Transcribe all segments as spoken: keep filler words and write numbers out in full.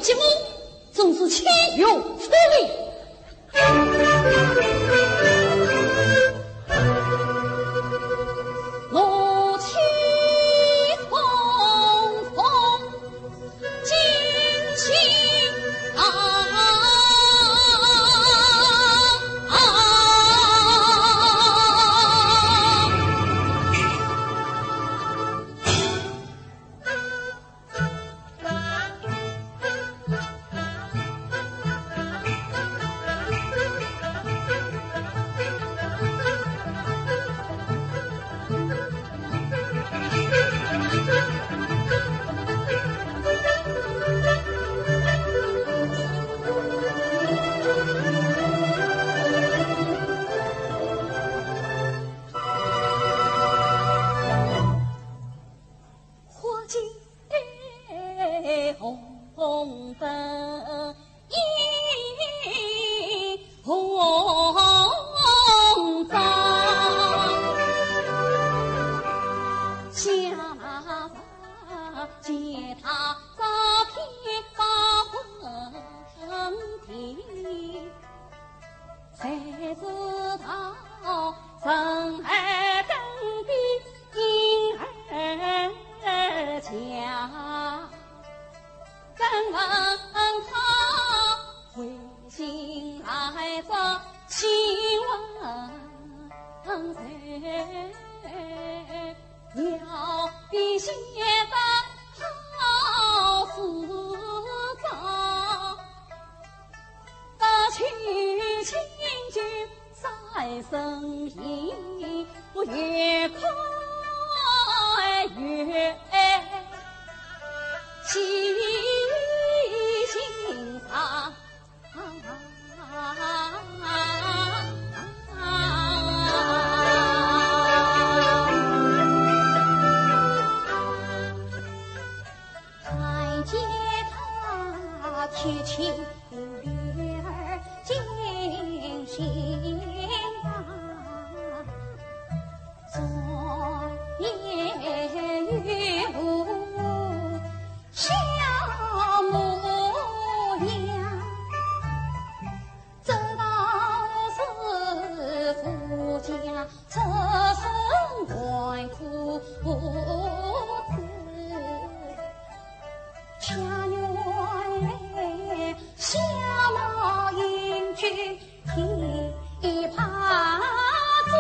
结果总是岂有此理！怒气冲冲，金星啊！花尽红粉映红妆，下见她早天发昏地。 谁知道人儿登的婴儿家，敢问他回心来这请问谁？要比现在好似早。 把青青就在身边，我越看越气心伤。看见她提起 女儿金星啊，双眼与我笑模样，这道是夫家出身寒苦子。 家园里相貌英俊一派装，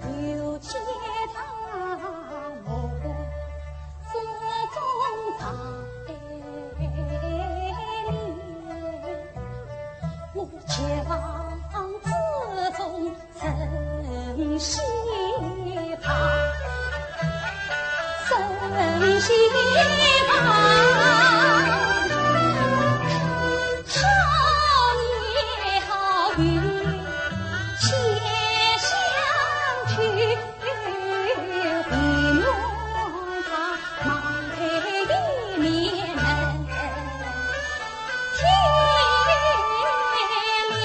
又见他我心中在念，我绝望之中 珍惜吧，珍惜吧，少年好运且相去，唯愿他望得一面能天亮。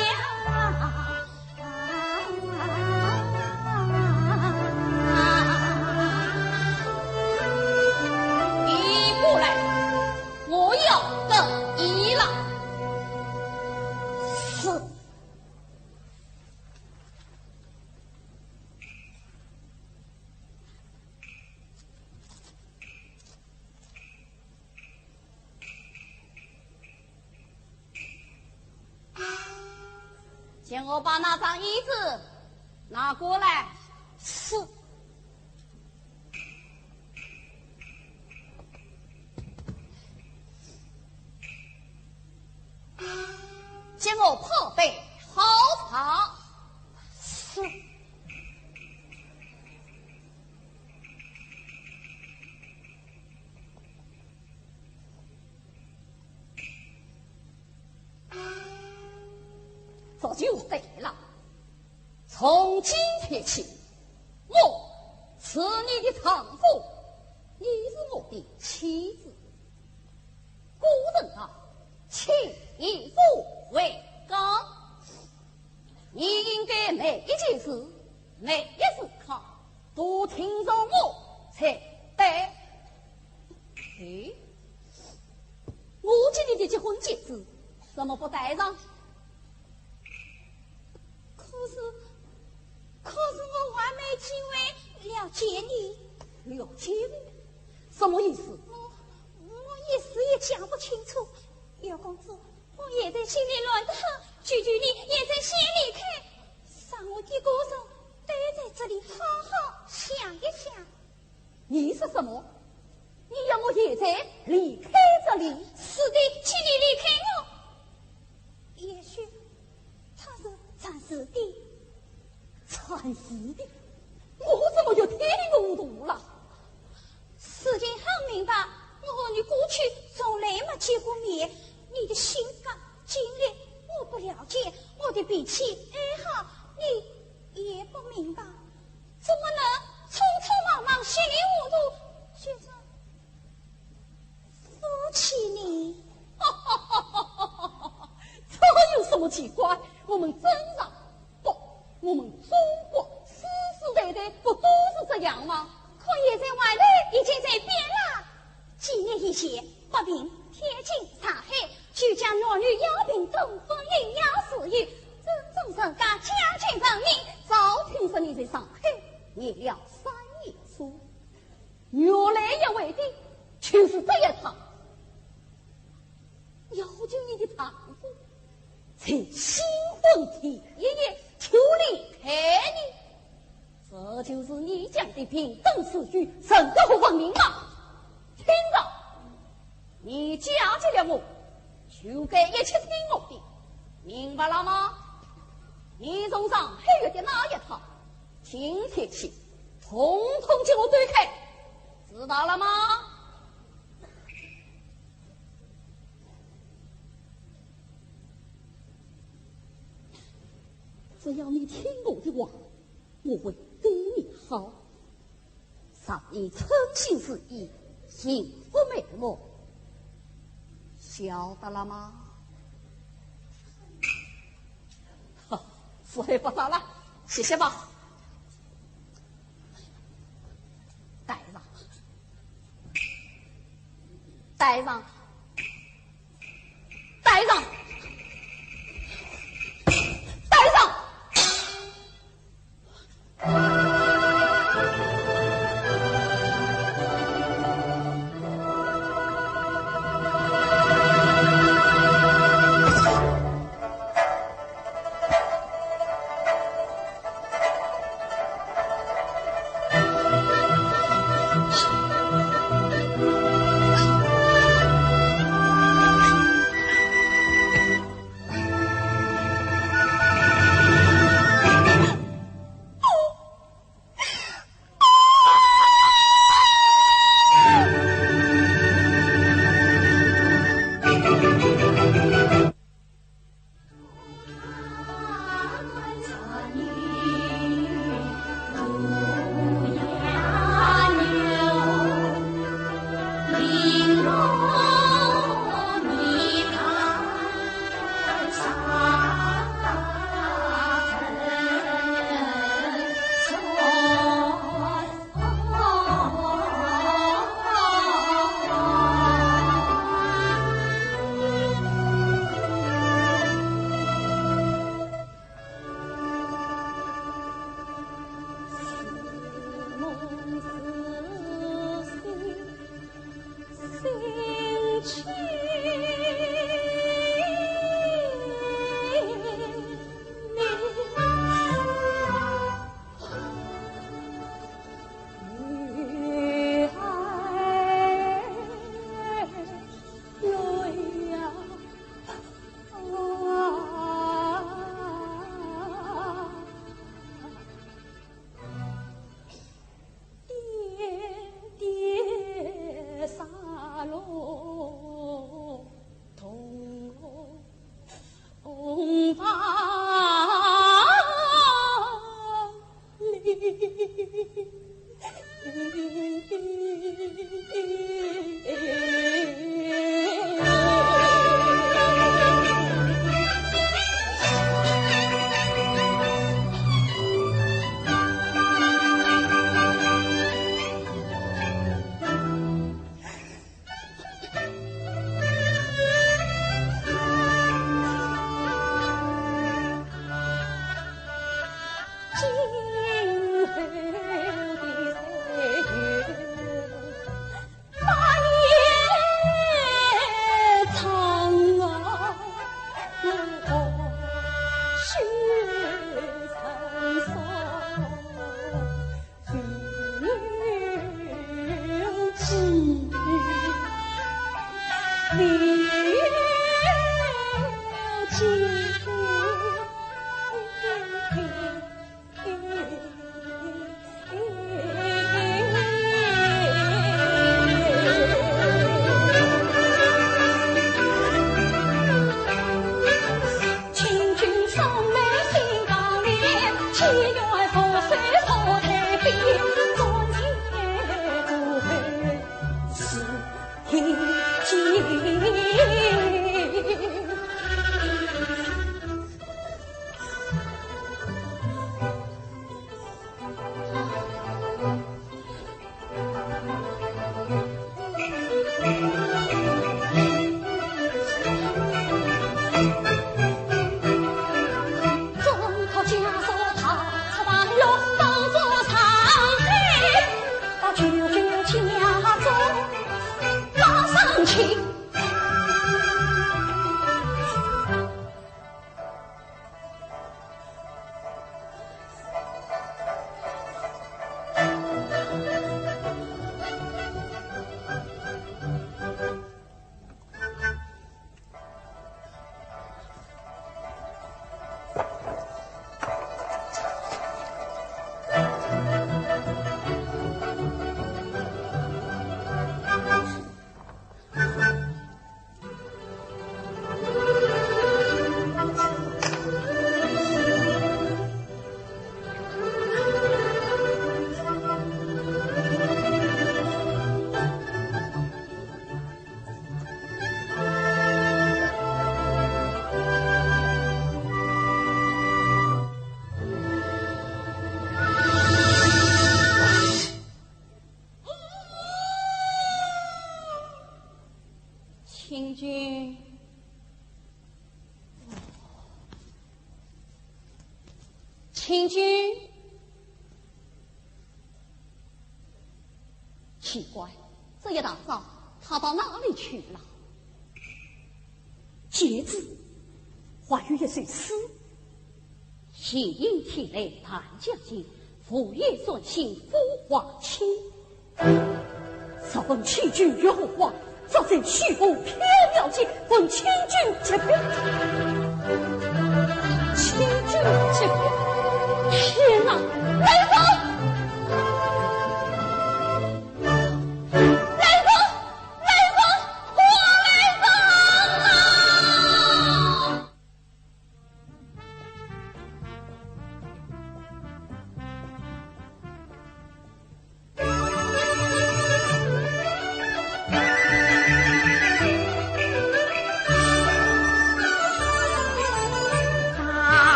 你过来，我要等你了。是。 请我把那张椅子拿过来。是。请我泡杯好茶。是。 这就对了。从今天起，我是你的丈夫，你是我的妻子。古人道，妻不为刚。 你应该每一件事、每一时刻都听从我才对。哎，我给你的结婚戒指，怎么不戴上？可是，可是我还没机会了解你。了解我？什么意思？我，我一时也讲不清楚。姚公子，我现在心里乱得很，求求你现在先离开，让我一个人待在这里好好想一想。你说什么？你要我现在离开这里？是的，请你离开我。也许他是暂时的。暂时的？我怎么就听糊涂了？事情很明白，我和你过去从来没见过面，你的性格、经历我不了解，我的脾气、爱好你也不明白，怎么能匆匆忙忙、稀里糊涂就说 夫妻呢？这有什么奇怪？我们正常。不，我们中国世世代代不都是这样吗？可现在外头已经在变了。几年以前，北平、天津、上海就将男女要平等、婚姻要自由，尊重人家、讲究人民。早听说你在上海念了三年书， 原来要为的就是这一套。要求你的丈夫在新婚第一夜就离开你，这就是你讲的平等自由、人格和文明吗？听着，你嫁给了我，就该一切听我的，明白了吗？你从上海学的那一套，今天起，统统给我对开，知道了吗？只要你听我的话，我会对你好。让你称心如意，幸福美满，晓得了吗？哈，说还不早了，歇歇吧。带上，带上，带上，带上。请君，请君。奇怪，这一大早他到哪里去了？戒指，还有一首诗。 闲云天来谈将尽，浮叶转心浮华轻。若问千金月何方，只在虚无缥缈间。问千金疾病，千金疾病。天哪！来人！来人！来人！快来人啊！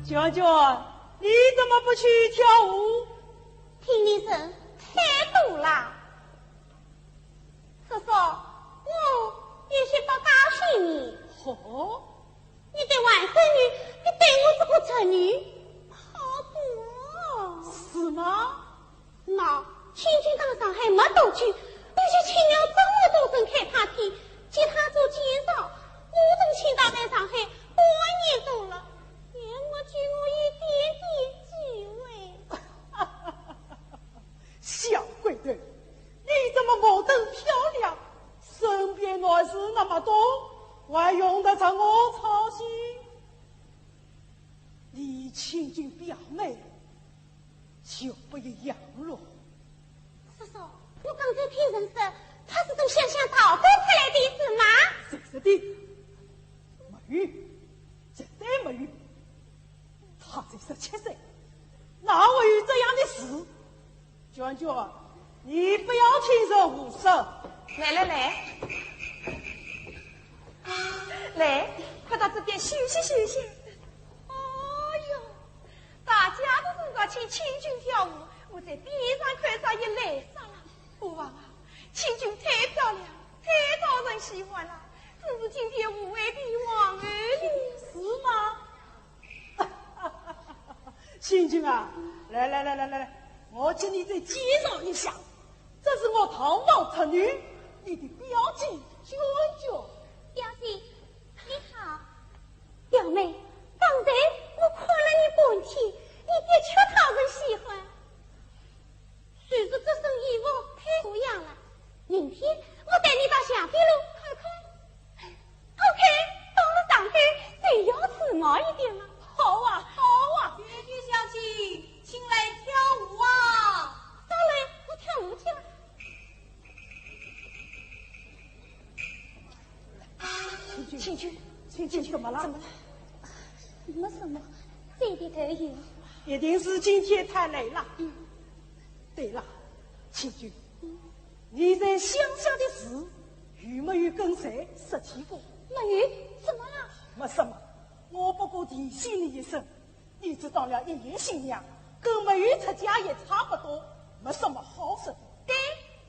娟娟，你怎么不去跳舞？听你人太多了。叔叔，我有些不高兴呢。哦？你对外甥女，你对我这个侄女，好不？是吗？那，千金到上海没多久，一个样了。叔叔，我刚才听人说，他是从乡下逃走出来的，是吗？谁说的？没有，绝对没有。他才十七岁，哪会有这样的事？娟娟，你不要听人胡说。来来来，来，快到这边休息休息。哎呦，大家都正在听清君跳舞，我在边上看上一来煞了。我望啊，清君太漂亮，太讨人喜欢了，真是今天舞会的皇后哩。是吗？清君啊，来来来来来来，我请你再介绍一下，这是我堂房侄女，你的表姐娟娟。表姐，你好。表妹，刚才我看了你半天，你的确讨人喜欢。虽说这身衣服太多样了，明天我带你到下边路看看。 OK，到了上海就要时髦一点了。好啊，好啊。娟娟小姐，请来跳舞啊。当然，我跳舞去了。清君，清君，怎么了？怎么了？没什么，这点头晕。一定是今天太累了。嗯。对了，清君，你在乡下的事，有没有跟谁说起过？没有，怎么了？没什么，我不过提醒你一声，你只当了一夜新娘，跟没有出嫁也差不多，没什么好说的。对，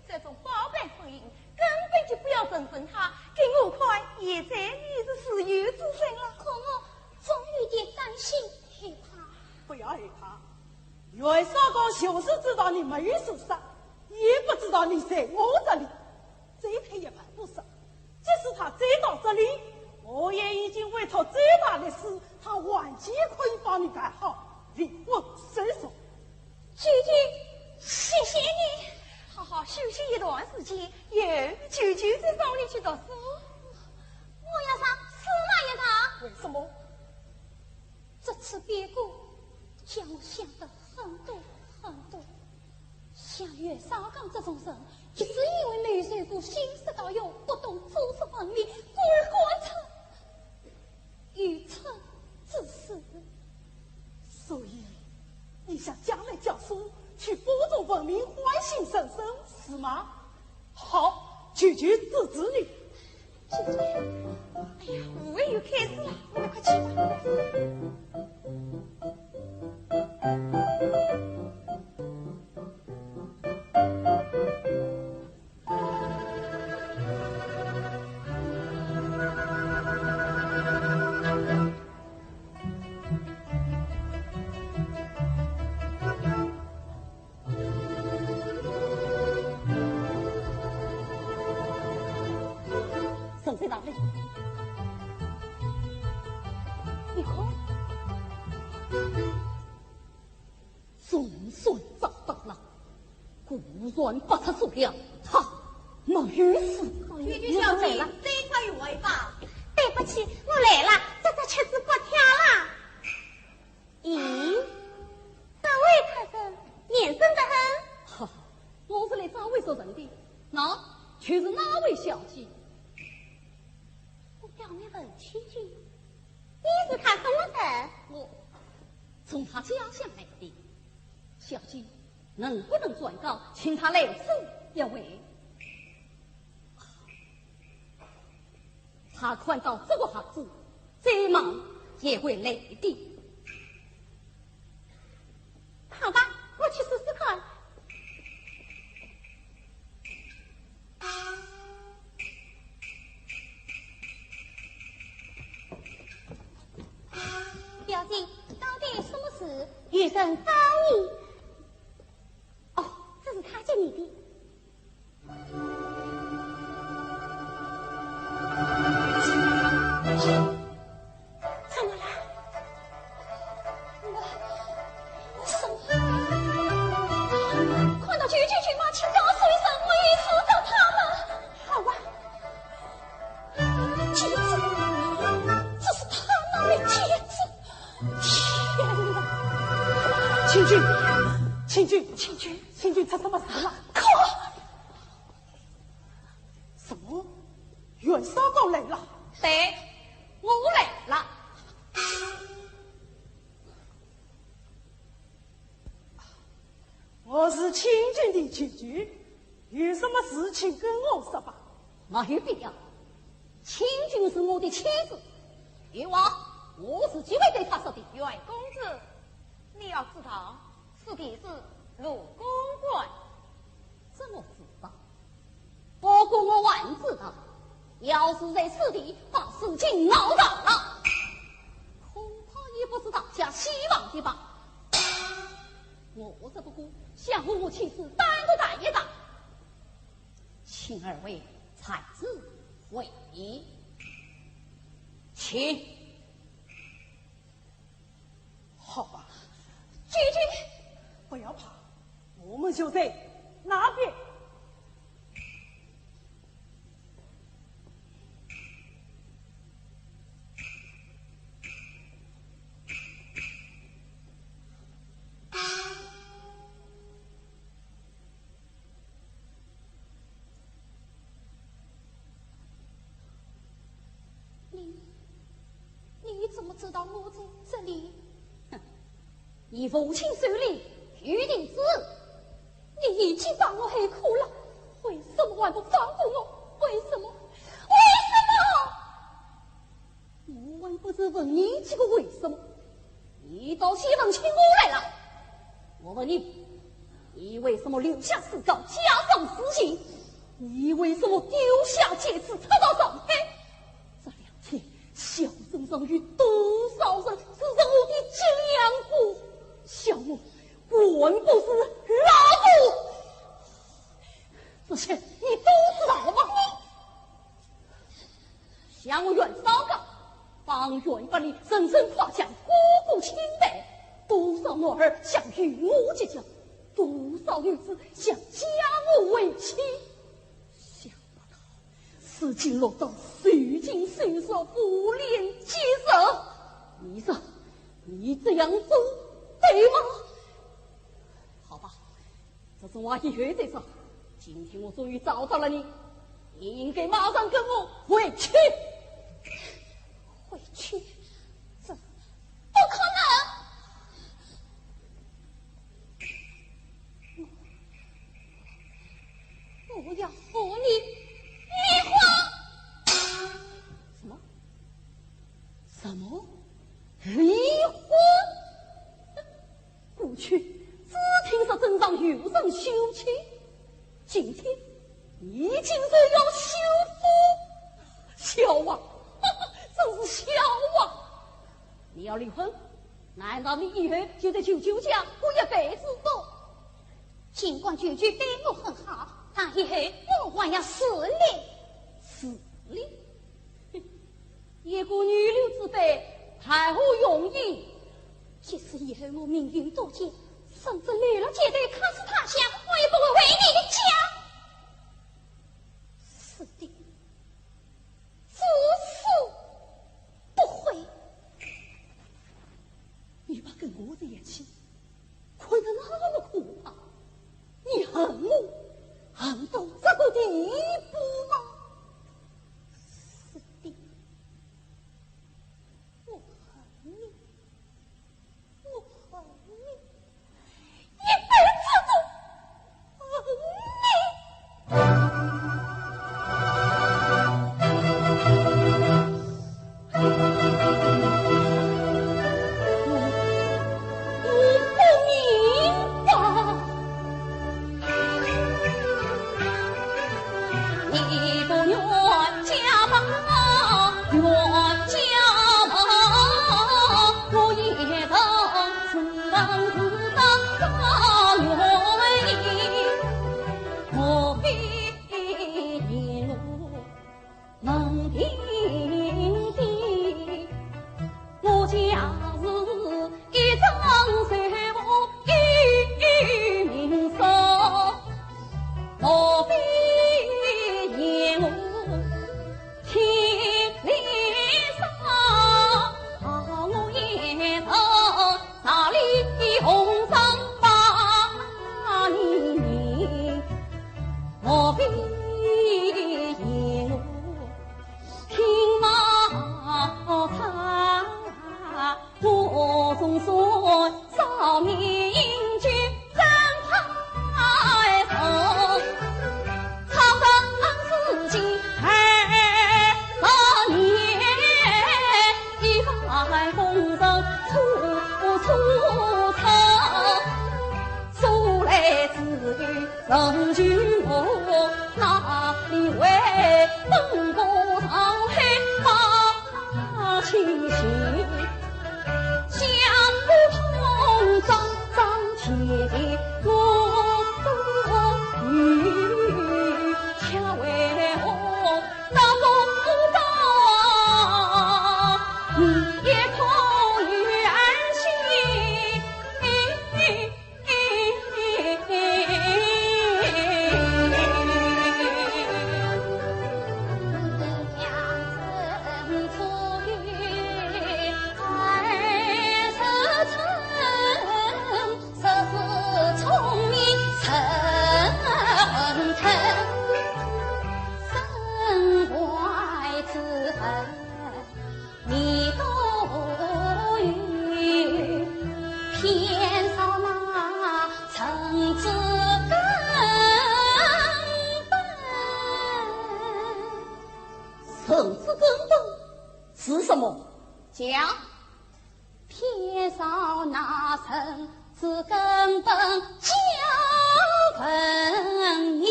这种包办婚姻根本就不要承认它，给我看，现在你是自由之身了。可我总有点担心，害怕。不要害怕，袁绍刚就是知道你没有受伤，也不知道你在我这里，这一刻也办不成。即使他追到这里，我也已经为他最大的事，他完全可以帮你办好，离婚收场。姐姐，谢谢你。好好休息一段时间，有舅舅在送你去读书。我要上司马学堂。为什么？这次变故，叫我想的很多很多。像袁绍刚这种人，一直因为没有受过新式教育，不懂祖师文明，故而贯彻愚蠢之事。所以，你想将来教书，去播种文明，唤醒人生，是吗？好，舅舅支持你。 姐姐，哎呀，舞会又开始了，我们快去吧。沈黛哪里？你看，总算找到了，果然不出所料，他没有死。娟娟小姐，这一块有外吧？对不起，我累了，这只曲子不跳了。 咦，这位客人面生得很。哈哈，我是来找位熟人的，那就是那位小姐。我表妹问清君，你是她什么人？我从她家乡来的。小姐，能不能转告，请她来此一会？ 他看到这个盒子，再忙也会累的。好吧，我去试试看。表姐，到底有什么事？有人找你。哦，这是他给你的。 怎么了？我，我什么？看到舅舅舅妈，请告诉一声，我已找到他们。好啊，戒指，这是他们的戒指。天哪！请进，请进。可什么？袁绍公来了？对，我来了。我是清军的舅舅，有什么事情跟我说吧。没有必要，清军是我的妻子，有话我是只会对她说的。袁公子，你要知道，此地是鲁公馆。这我知道，不过我还知道，要是在此地把事情闹大了，恐怕也不是大家希望的吧。我只不过想和我妻子单独谈一谈，请二位在此会议。请。好吧，姐姐，不要怕，我们就在那边。你，你怎么知道我在这里？哼，你父亲手里有地址，你已经把我害苦了，为什么还不放过我？为什么？为什么？我还不是问你几个为什么？你倒先问清我来了。我问你，你为什么留下四稿家访事情？你为什么丢下戒指逃到上海？这两天，小镇上有多少人是受我的伎俩过？小我还不是老虎？这些你都知道吗？ 想我袁绍公，方圆百里人人夸奖，个个钦佩，多少男儿想与我结交，多少女子想嫁我为妻。想不到事情落到如今，手上无脸见人。你说，你这样做对吗？好吧， 这种话以后再说。今天我终于找到了你，你应该马上跟我回去。回去？这不可能！我，我要和你离婚！什么？什么？离婚？ 过去只听说镇上有人休妻，今天你竟然要休夫？笑话，真是笑话！你要离婚，难道你以后就在舅舅家过一辈子？不，尽管舅舅对我很好，但以后我还要自立。自立？ 一个女流之辈，谈何容易？即使以后我命运多艰，甚至流落街头，客死他乡，我也不会为你的家死的，至死不悔。你把跟我在一起看得那么可怕，你恨我恨到这个地步吗？死的！ 我恨你，我恨你，一辈子都恨你。你不愿家门，冤家门，我也曾自当自当原因，莫非言我门庭的，我家是 一张水墨一名手，莫非言曾经我哪里会，本个上海把亲情，想不通张张姐姐我不语，却为何那么不到，你也可以安心。 你多有，偏少那陈子根本。陈子根本是什么？讲，偏少那陈子根本，叫问你。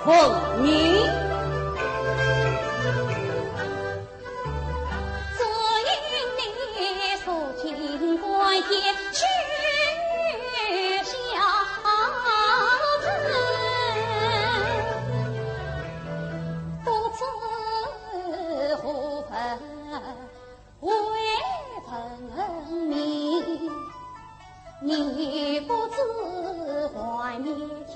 问你。只因你所见官也去下人，不知何分 为人民，你不知外面天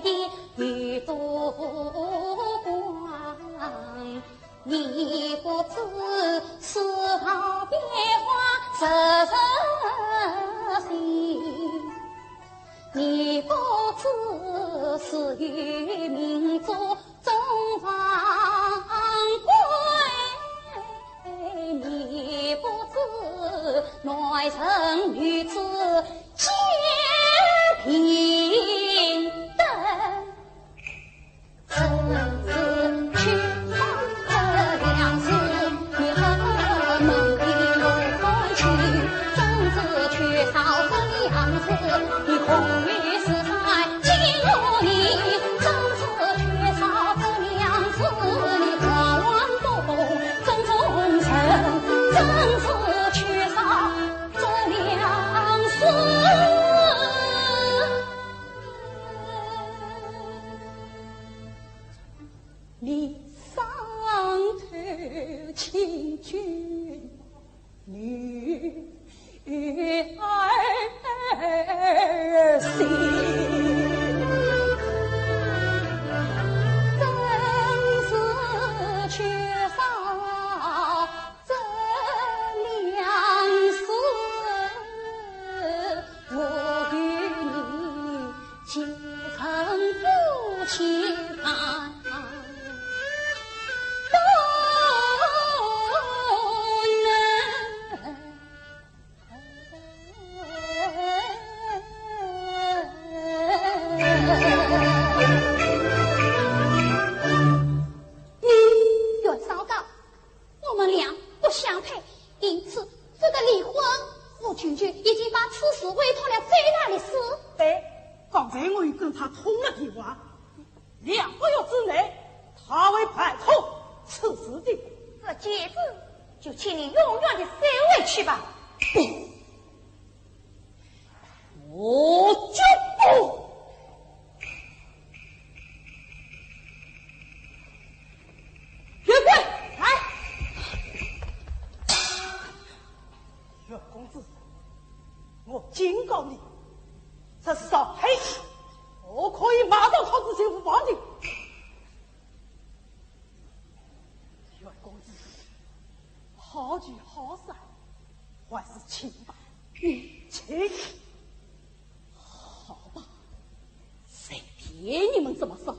地有多广，你不知世道变化日日新，你不知是有民族 中华归，你不知男人女子皆平等。 你上头请君。 女儿心，真是缺少这两字，我与你结成夫妻啊。 你原稍告，我们两不相配，因此这个离婚，我舅舅已经把此事委托了周大律师。对，刚才我已跟他通了电话，两个月之内他会办妥此事的。这戒指就请你永远的收回去吧。不， 我就不。月桂，来。月公子，我警告你，这是场黑市，我可以马上通知巡抚办的。 月桂，好聚好散，还是请吧。嗯，请。好吧，随便你们怎么说，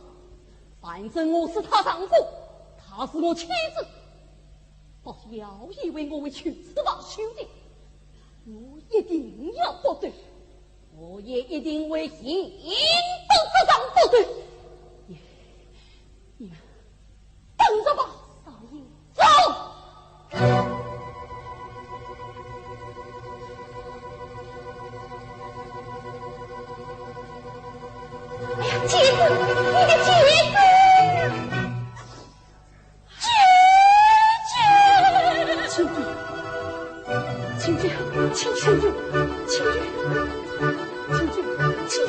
反正我是她丈夫，她是我妻子。不要以为我会袖手旁观的，我一定要不对。 我也一定会行动得当不对。你，你们等着吧，少爷。走。请进，请进，请进，请进，请进，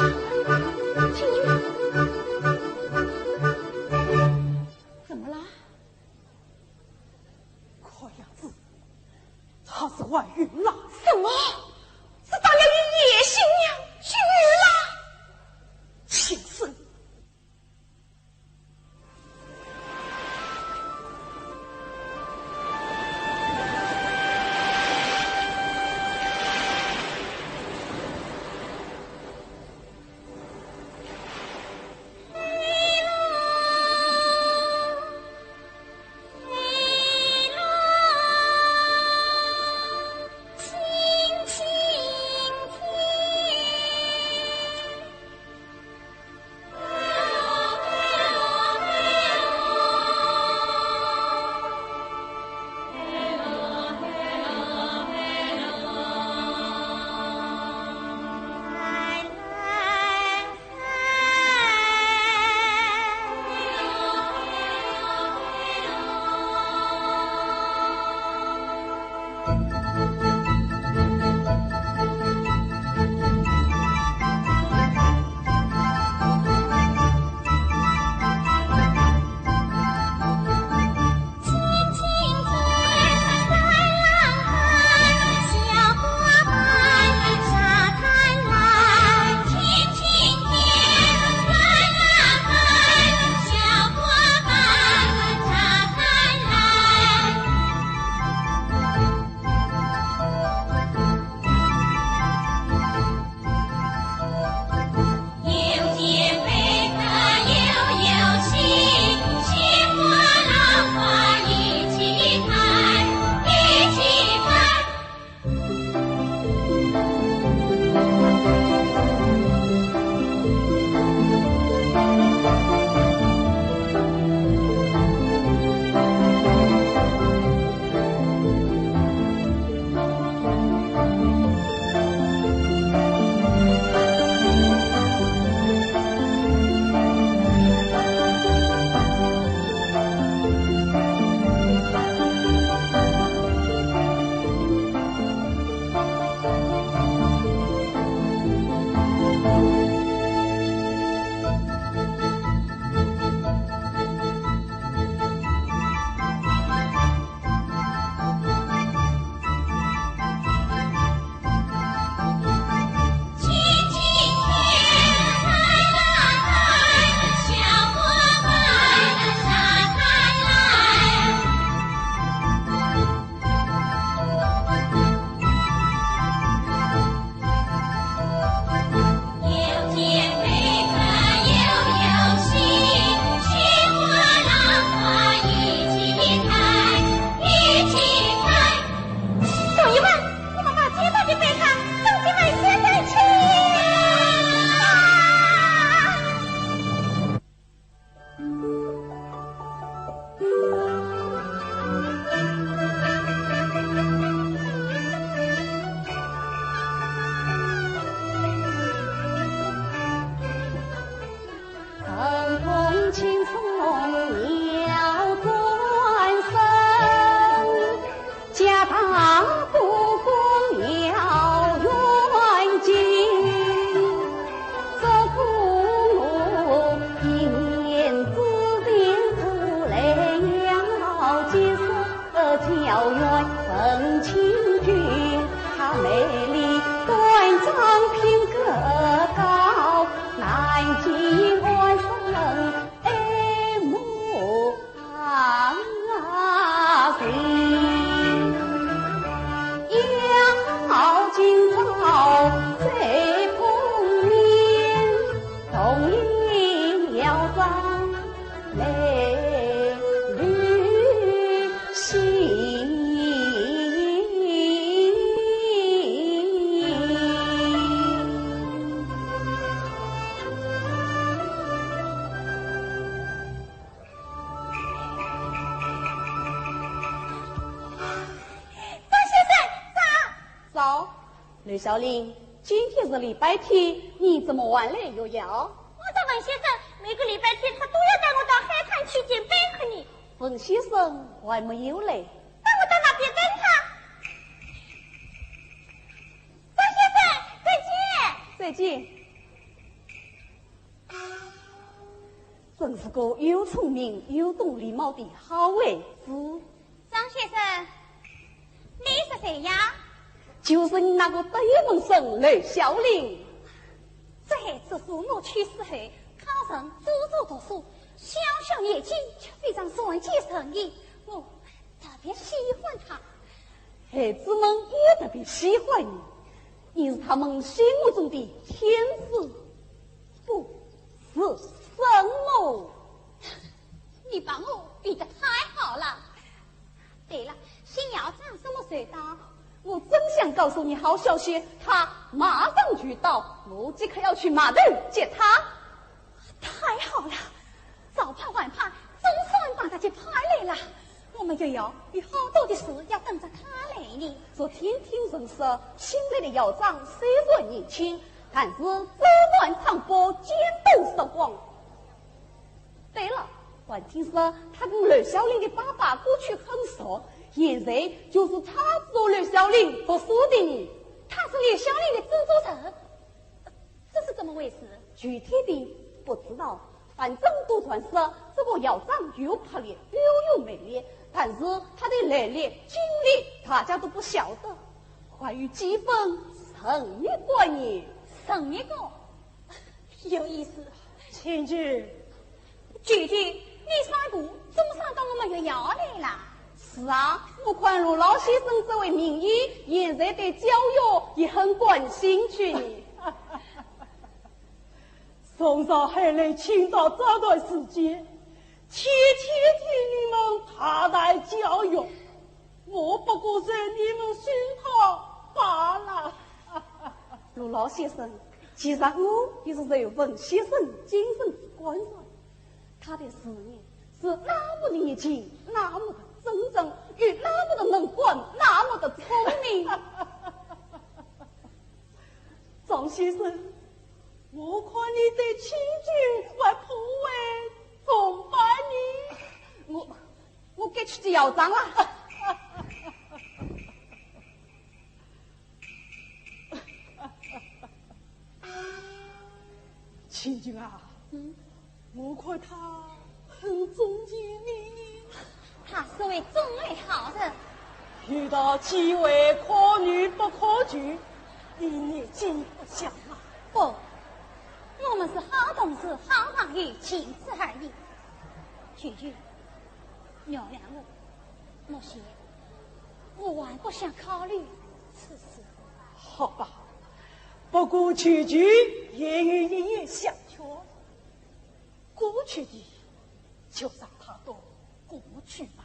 请进。怎么了？看样子，她是怀孕了。什么？是张小姐与叶新娘去了？畜生！ 朋友们，我们把街道的悲惨送给梅先生去。张先生，张。早。刘小玲，今天是礼拜天，你怎么还来越夜？我的文先生每个礼拜天他都要带我到海滩去捡贝壳呢。文先生还没有来。那我到那边等他。再见。真是个又聪明又懂礼貌的好孩子。张先生，你是谁呀？就是你那个得意门生刘小玲。这孩子父母去世后，靠人资助读书，小小年纪就非常善解人意，我特别喜欢他。孩子们也特别喜欢你，你是他们心目中的天使，不是什么？你把我比得太好了。对了，新校长什么时候到？我正想告诉你好消息，他马上就到，我即刻要去码头接他。太好了，早盼晚盼，总算把他接派来了。我们学校有好多的事要等着他来呢。昨天听人说，新来的校长虽然年轻，但是周满唱歌，见多识广。对了，还听说他跟刘小玲的爸爸过去很熟，现在就是他资助刘小玲读书的呢。他是刘小玲的资助人？这是怎么回事？具体的不知道，反正都传说这个校长有魄力，又有魅力，但是他的来历经历大家都不晓得，还有几分神秘观念。神秘观？有意思。请进。姐姐，你上一步怎么上到我们学校来了？是啊，我看罗老先生这位名医，现在对教育也很感兴趣呢。从上海来青岛这段时间，天天听你们大谈教育，我不过是你们熏陶罢了。罗老先生，其实我也是受文先生精神之感召，他的事业是那么的热情，那么的真诚，又那么的能干，那么的聪明。张先生，我看你对请君还颇为崇拜呢。我，我该去见校长了。请君啊，嗯？我看他很重情你。他是位忠厚好人。遇到机会可遇不可求，你念之不想啊。不，我们是好同事、好朋友，仅此而已。请君，原谅我，莫谢，我还不想考虑此事。好吧，不过请君也有一言相劝。 过去的就让它都过去吧。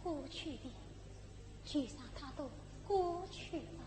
过去的就让它都过去吧。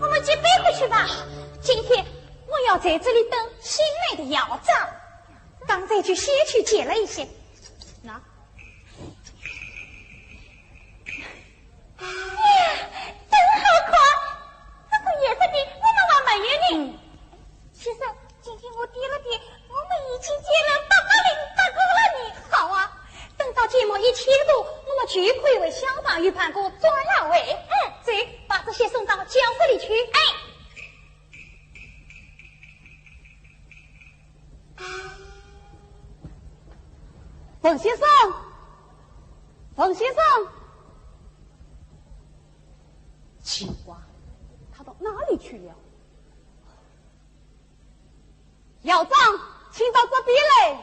我们结拜回去吧。今天我要在这里等新来的校长，刚才就先去借了一些。喏。呀，真好看！这个颜色的我们还没有呢。嗯。先生，今天我点了点，我们已经借了八百零八个了呢。好啊，等到借满一千个，我们就可以为小朋友办个转让会。嗯，走，把这些送到教室里去。哎。 冯先生，冯先生，奇怪，他到哪里去了？校长，请到这边来。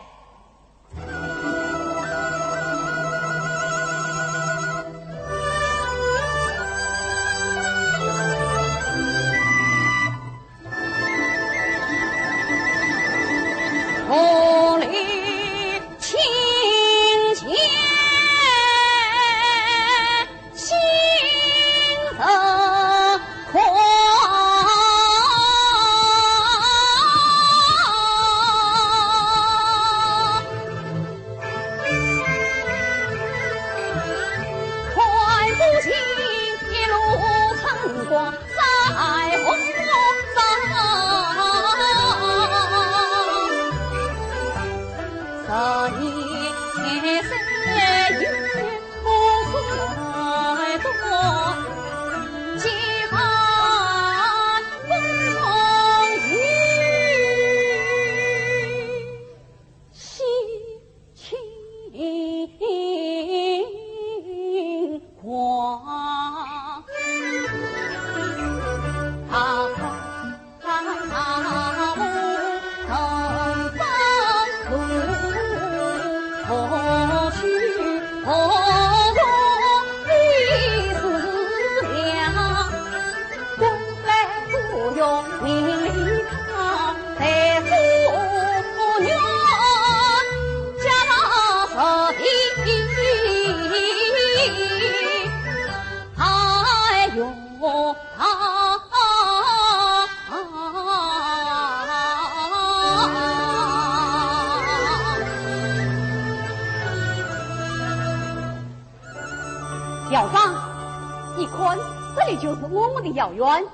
校长，你看，这里就是我们的校园。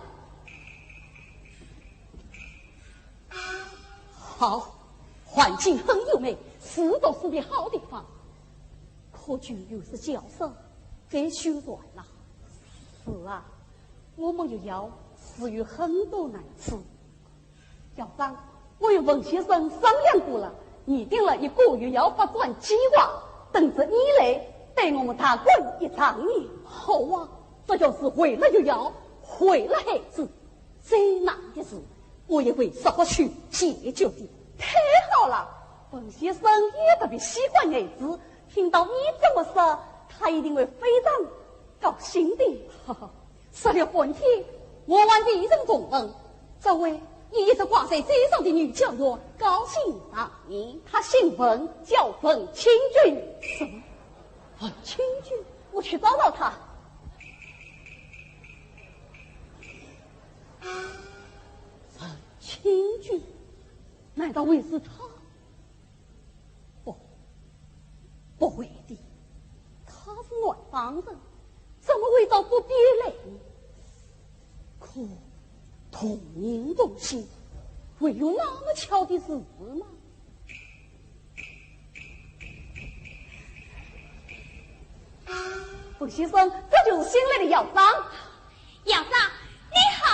好，环境很优美，是读书的好地方。可就有些校舍该修缮了。是啊，我们学校是有很多难处。 校长，我与冯先生商量过了，擬定了一个学校发展计划，等着你来带我们大干一场呢。好啊，这就是为了学校，为了孩子，最难的事，我也会说服去解决的。太好了，冯先生也特别喜欢孩子，听到你这么说，他一定会非常高兴的。哈哈， 说了半天，我还未曾动问，这位一直挂在嘴上的女教员高姓大名？她姓文，叫文清君。什么？文清君？我去找找她。文清君？难道会是她？ 不，不会的，她是南方人，怎么会到北边来呢？可同名同姓，会有那么巧的事吗？冯先生，这就是新来的校长。 校长，你好。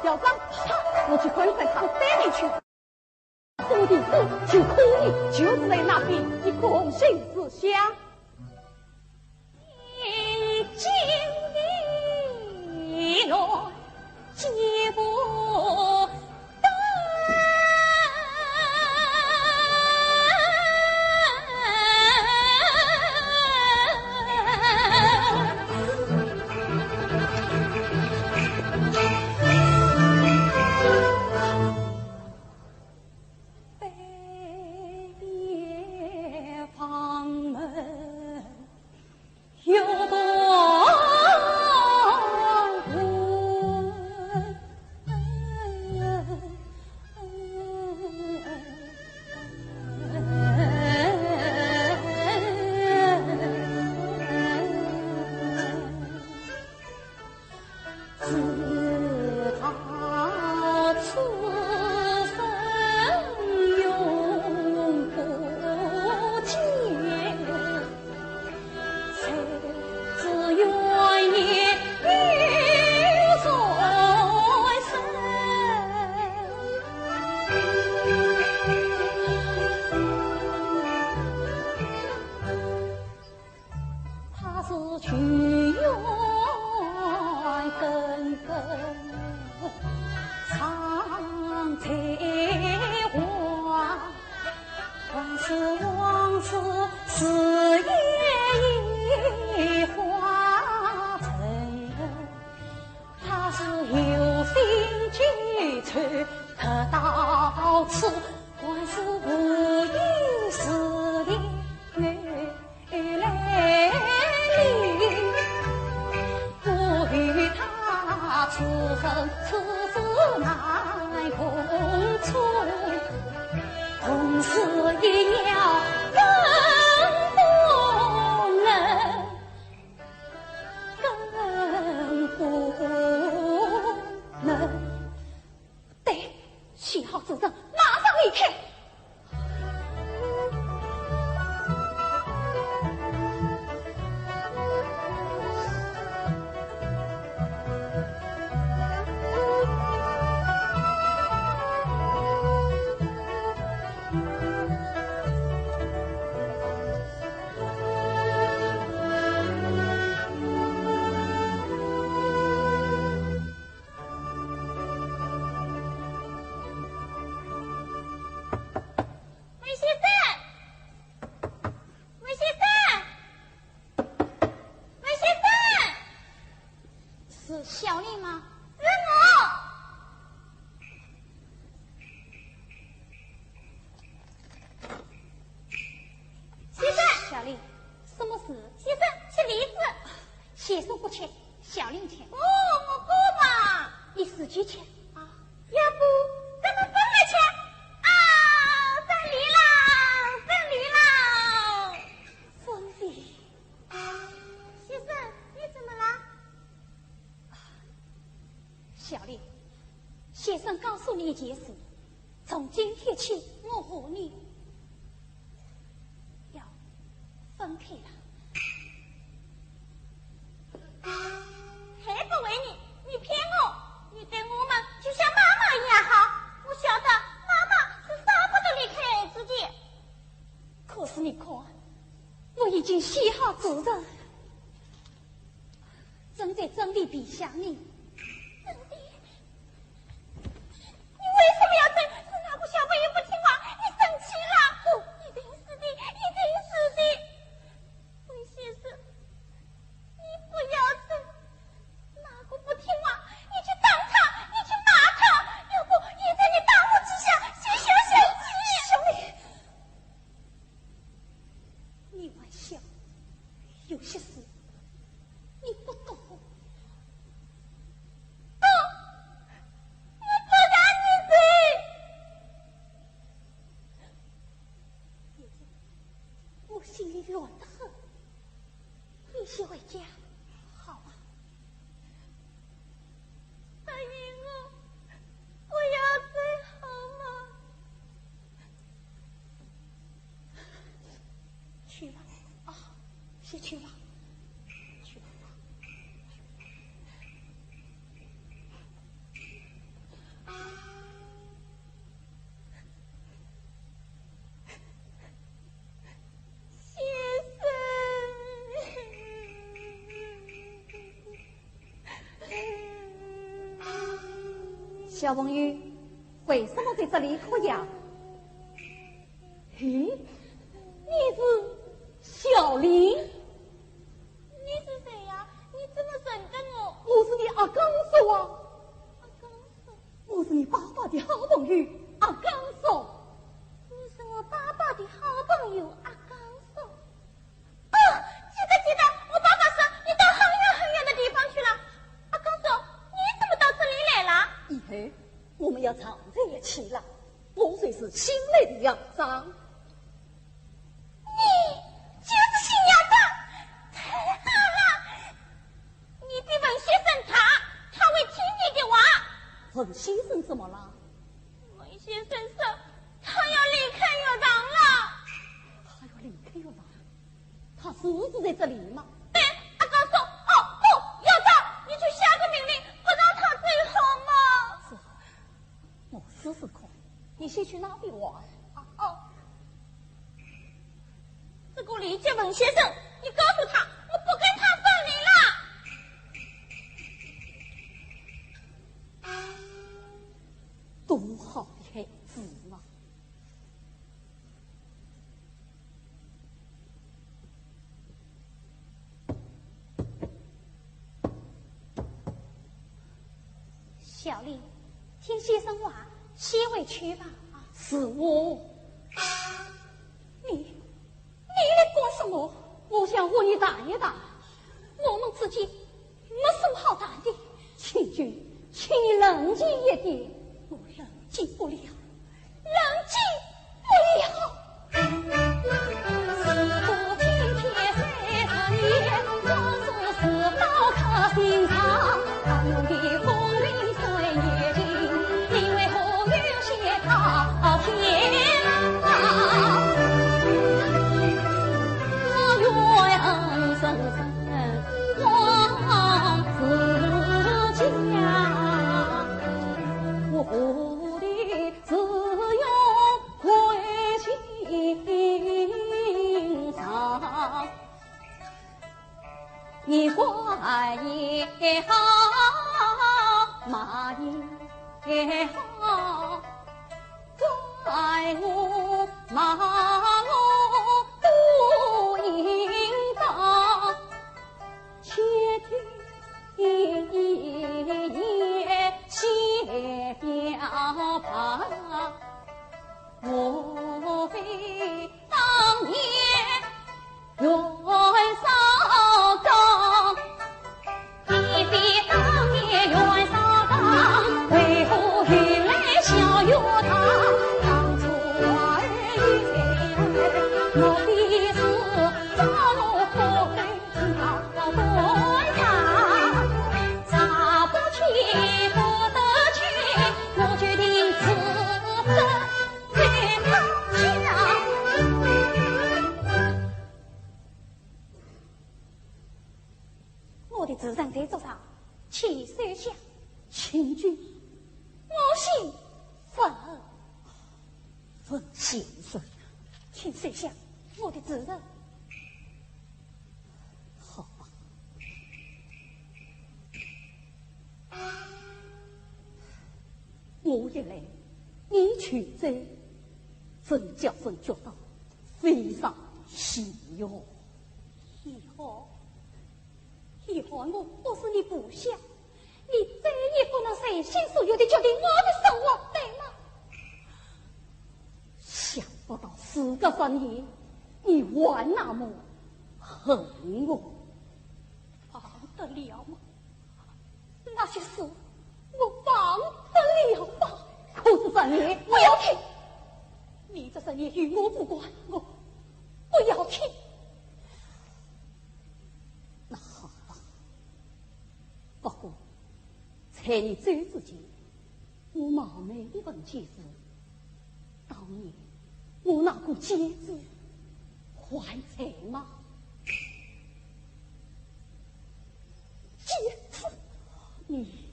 校长，他，我去看一看他。带你去。我的书就可以，就在那边，你可曾寻得下？你今天来接不到。北边房门有个他是穷源根根常在望，还是往事似烟烟化尘。他是有心结愁得到此，还是无有思念。 来临，我与他此生此世难共处，同是一条生死人，更不能。对，写好主张，马上离开。 魏先生，魏先生，魏先生，是小丽吗？是我。先生，小丽，什么事？先生，吃梨子。先生不吃， 小丽吃。哦，我不嘛。你自己吃。啊，要不咱们分了吃？啊，分离啦，分离啦。分离？先生，你怎么了？小丽，先生告诉你一件事，从今天起，我和你 要分开了。还不为你，你骗我，你对我们就像妈妈一样好。我晓得妈妈是舍不得离开儿子的。可是你看，我已经写好主张，正在准备批下呢。准备？ 你为什么要整？是哪个小朋友不听话，你生气了？不，一定是你，一定是你。魏先生，你不要整。哪个不听话，你去打他，你去骂他，要不现在你打我几下，先消消气。小丽，你还小，有些事你不懂。 懂，我不让你走。我心里乱得很，你先回家，好吗？答应我，不要走，好吗？ 去吧，啊，先去吧，去吧。小朋友，为什么在这里哭呀？咦，你是小丽？你是谁呀？你怎么认得我？我是你阿刚叔啊。阿刚叔？我是你爸爸的好朋友，阿刚叔。你是我爸爸的好朋友，阿刚叔？ 哦，记得记得，我爸爸说你到很远很远的地方去了。阿刚叔，你怎么到这里来了？以后我们要常在一起了，我就是新来的校长。你就是新校长，太好了！你的文先生他，他会听你的话。文先生怎么了？文先生说他要离开学堂了。他要离开学堂？ 他住址在这里吗？对，阿刚叔。哦，哦，校长，你去下个命令，不让他走好吗？是啊，我试试看。你先去那边玩。啊，哦。这个李杰文先生，你告诉他，我不跟他分离了。多好的孩子啊！ 小丽，听先生话，先回去吧。是我。你，你来干什么？我想和你谈一谈。我们之间没什么好谈的。请君，请你冷静一点。我冷静不了。 冷静不了。你管也好，骂也好，怪我骂我都应当。 我的自证在桌上，请收下。请君。我姓文。文先生。请收下我的自证。好吧。我一来，你就走，真叫人觉得非常遗憾。 以后，以后我不是你部下，你再也不能随心所欲地决定我的生活，对吗？想不到事隔十年，你还那么恨我。忘得了吗？那些事，我忘得了吗？可是十年，不要听！你这十年与我无关，我不要听。 那好吧。不过，在你走之前，我冒昧地问几句，当年我那个戒指还在吗？戒指？你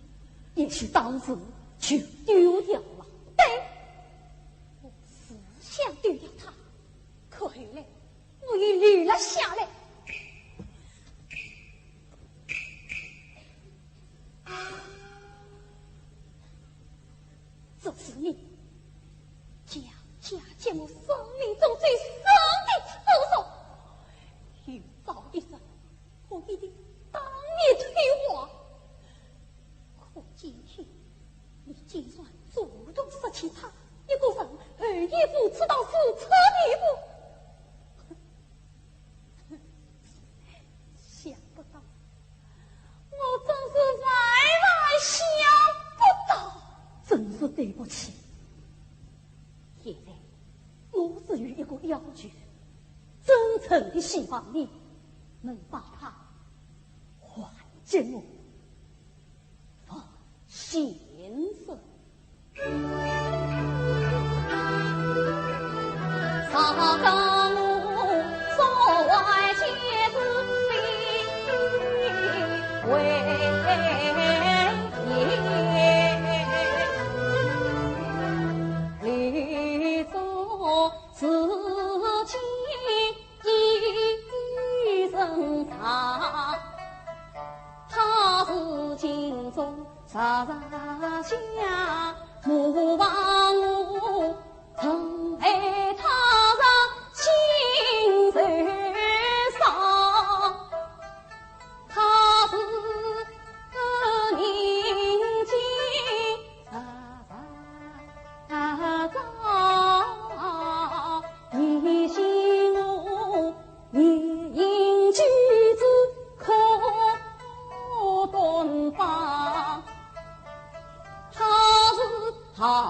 也许当时就丢掉了。对，我是想丢掉它，可后来 我又留了下来。这是你，恰恰将我生命中最深的苦衷，有朝一日，我一定当面退还。可今天，你竟然主动失去他一个人，而已付出到如此地步。想不到，我真是万万想不到。真是对不起。现在，我只有一个要求，真诚地希望你能把他还给我。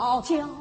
放心吧。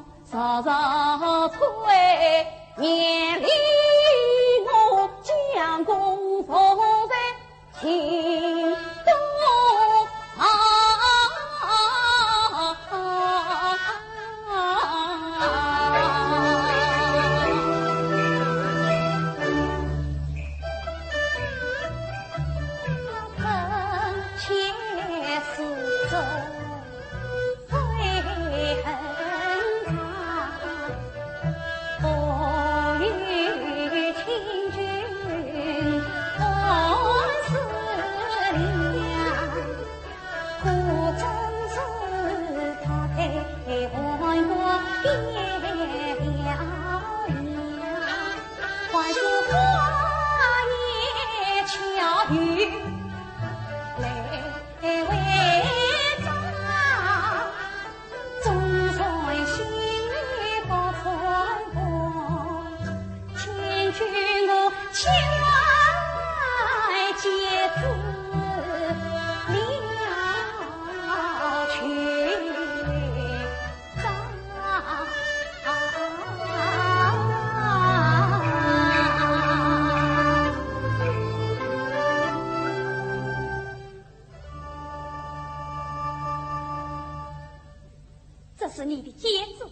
这是你的笺纸，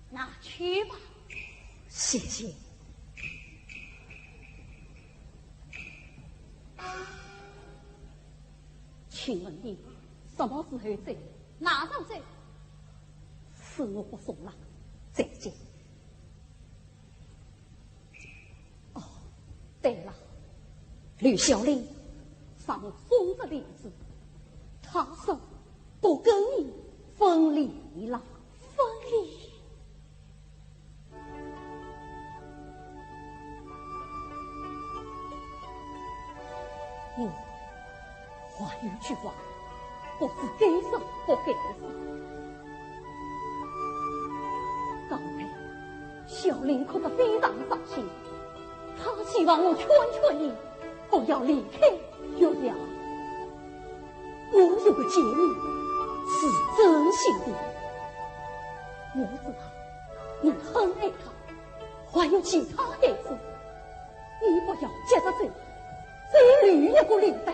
拿去吧。谢谢。请问你什么时候走？马上走。是我不送了，再见。 哦，对了，吕孝林上送着笺纸，他说不跟你分离了。分离？我 还有句话，不知该说不该说。刚才，孝林哭得非常伤心，他希望我劝劝你，不要离开岳阳。我有个姐妹，是真心的，我知道你很爱她，还有其他孩子， 你不要急着走，再留一个礼拜，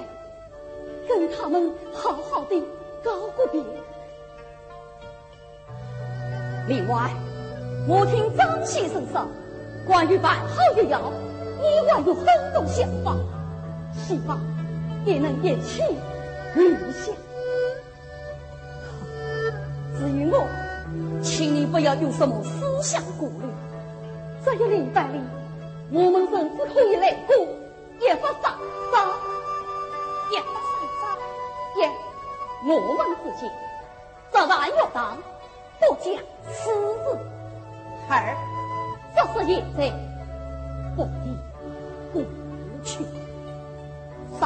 跟他们好好地告个别。另外，我听张先生说，关于办好一药，你还有很多想法，希望你能一起留下。 至于我，请你不要有什么思想顾虑。这一礼拜里，我们甚至可以来个一法三章。一法三章？一，我们之间，这还要当不讲此事。二，这是现在，不提过去。三，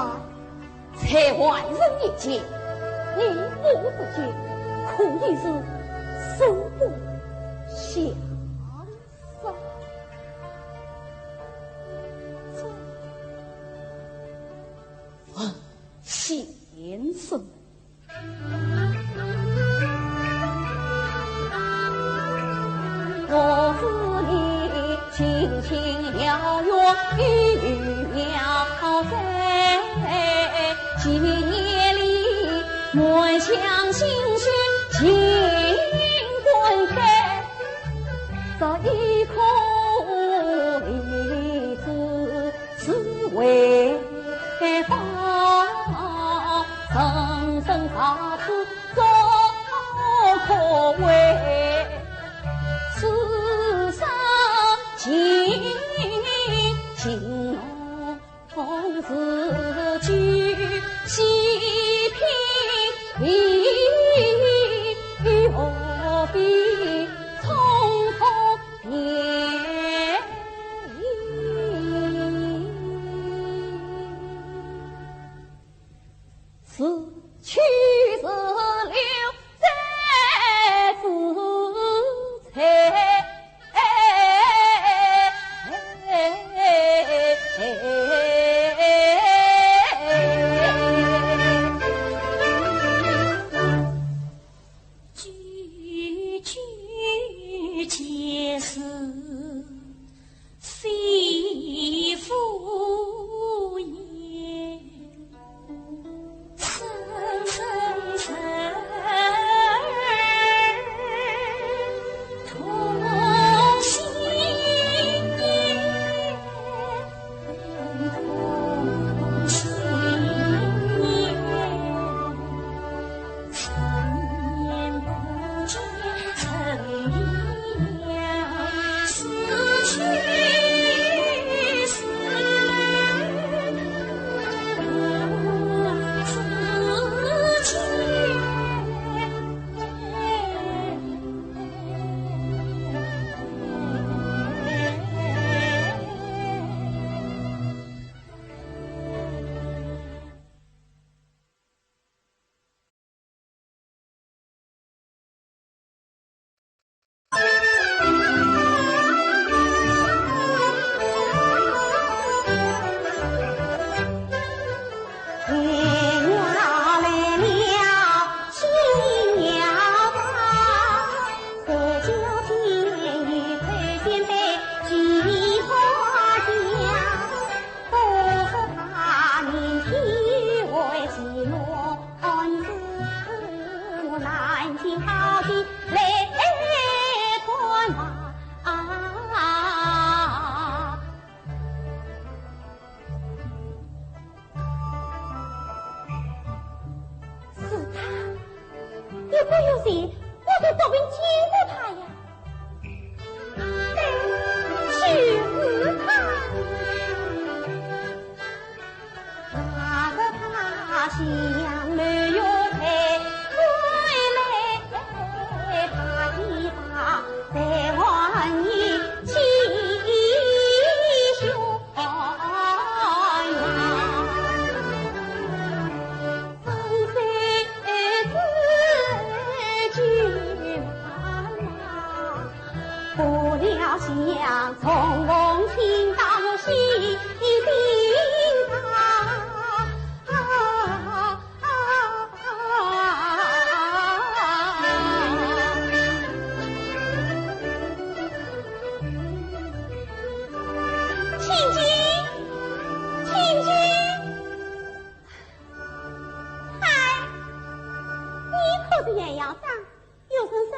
在还人以前，你我之间可以是手不相是他，有没有人？我在这边见过他呀。对，就是他。 千金，千金。嗨，你可是元校长？有人说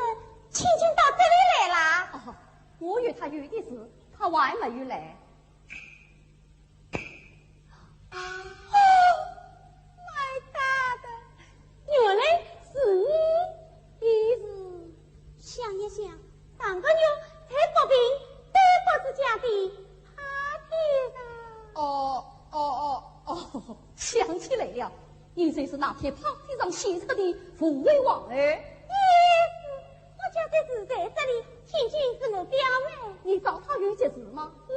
千金到这里来啦。哦，我约她有的事，她还没有来。 哦，my god，原来是你。你是……想一想，上个月在北平对国子监的party上。哦，哦，哦，哦，想起来了，你就是那天party上献策的富贵王后。你是……我家在表妹，你找他有急事吗？喏，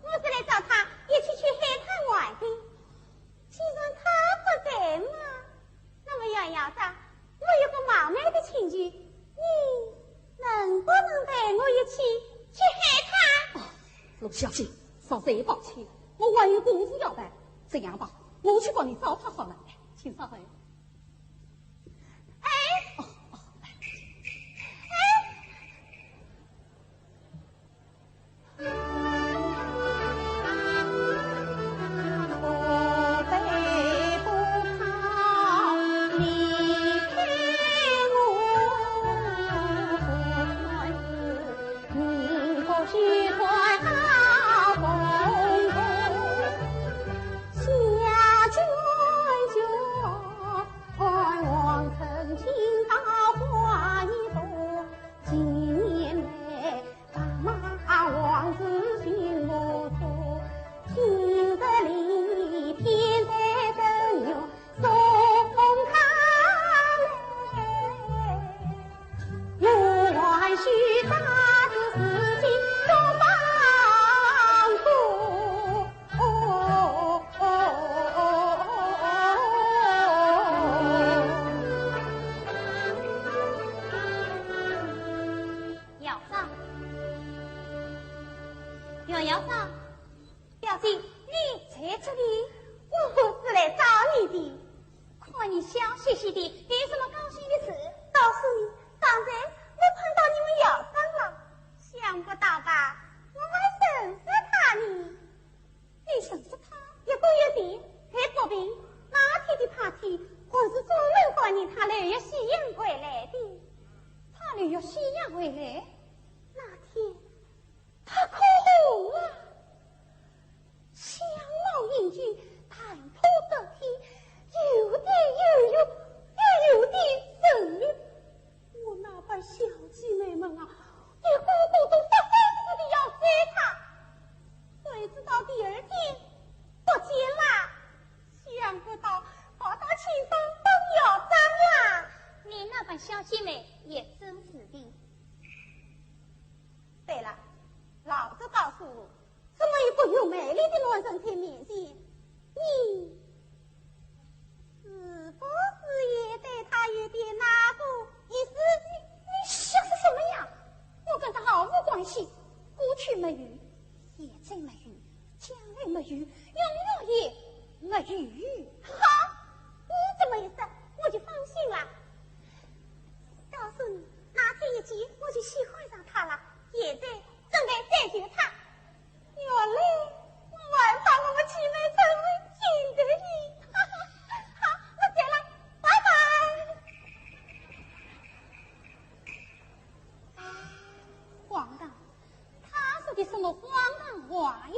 我是来找他一起去海滩玩的。既然他不在嘛，那么杨校长，我有个冒昧的请求，你能不能陪我一起去海滩？哦，陆小姐，实在抱歉，我还有公事要办。这样吧，我去帮你找他好了。哎，请稍后。哎，哦，哦，哎。校长，杨校长，表姐，你在这里？我是来找你的。看你笑嘻嘻的，有什么高兴的事？告诉你，刚才我碰到你们校长了，想不到吧？我还认识他呢。你认识他？一个月前，在北平那天的party，我是专门欢迎他留学西洋回来的。他留学西洋回来？那天，他可红了，相貌英俊，谈吐得体，有点忧郁，又有点沉郁。我那班小姐妹们啊，一个个都发疯似的要追他，谁知道第二天不见了，想不到跑到青山当校长了。你那班小姐妹也真是的。对了，老子告诉我，这么一个有魅力的男人在面前，你是不是也对他有点那个意思？你笑些什么呀？我跟他毫无关系，过去没有，现在没有，将来没有，永远也没有。好，你这么一说，我就放心了。告诉你，那天一见我就喜欢上他了，现在准备追求他。原来我还把我们青梅竹马听对了。哈哈，好，我走了，拜拜。荒唐，他说的什么荒唐话呀？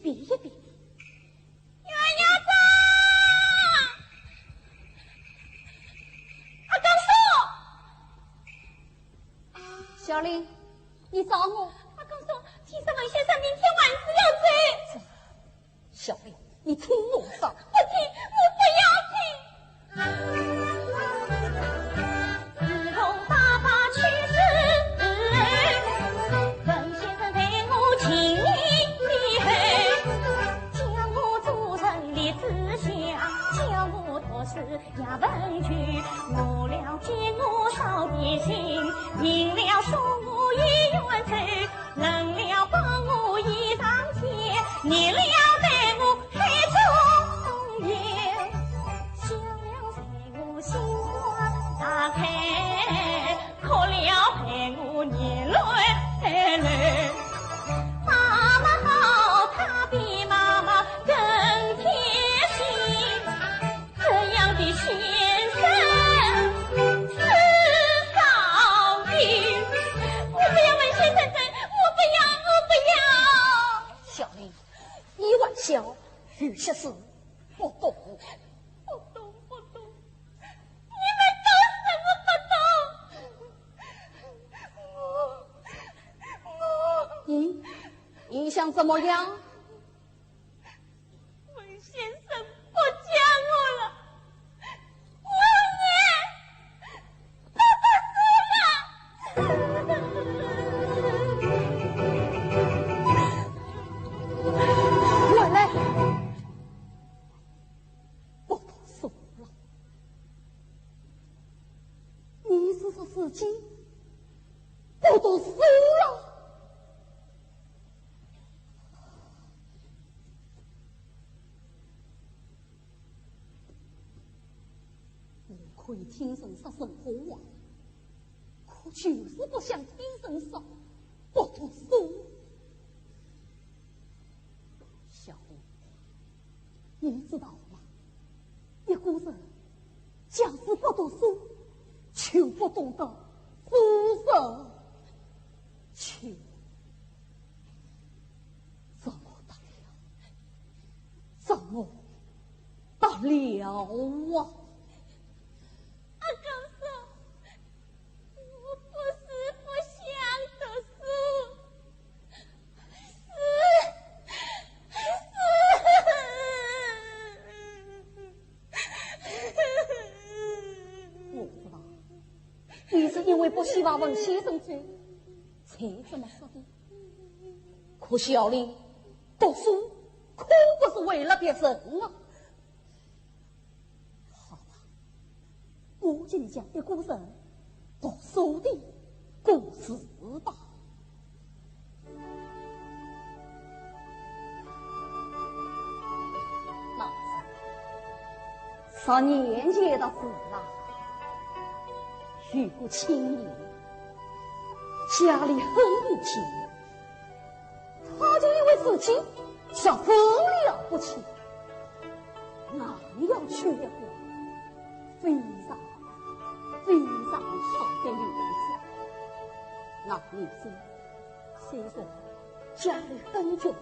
避一避。丫丫子，阿刚叔，小林，你找我？阿刚叔，听说文先生明天还是要走。小林，你听我说。不听，我不要听。 我不要文先生走，我不要，我不要。小林，你还小，有些事不懂。不懂，不懂，你们都是我不懂。我，我，你，你想怎么样？文先生不讲我了，我也 我来，不读书了。你是说自己不读书了？ 我可以听人说人话，可就是不想听人说不读书。小红，你知道吗？一个人假使不读书，就不懂得知人情。 怎么得了？怎么得了啊？阿刚叔，我不是不想读书，是，是。 我知道，你是因为不希望文先生走，才这么说的。可小林，读书可不是为了别人啊。好吧，我就讲一个人 读书的故事吧。那是十年前的事啦，有个青年，家里很有钱， 他就因为自己十分了不起，硬要娶一个非常非常好的女子。那女子虽说家里很穷，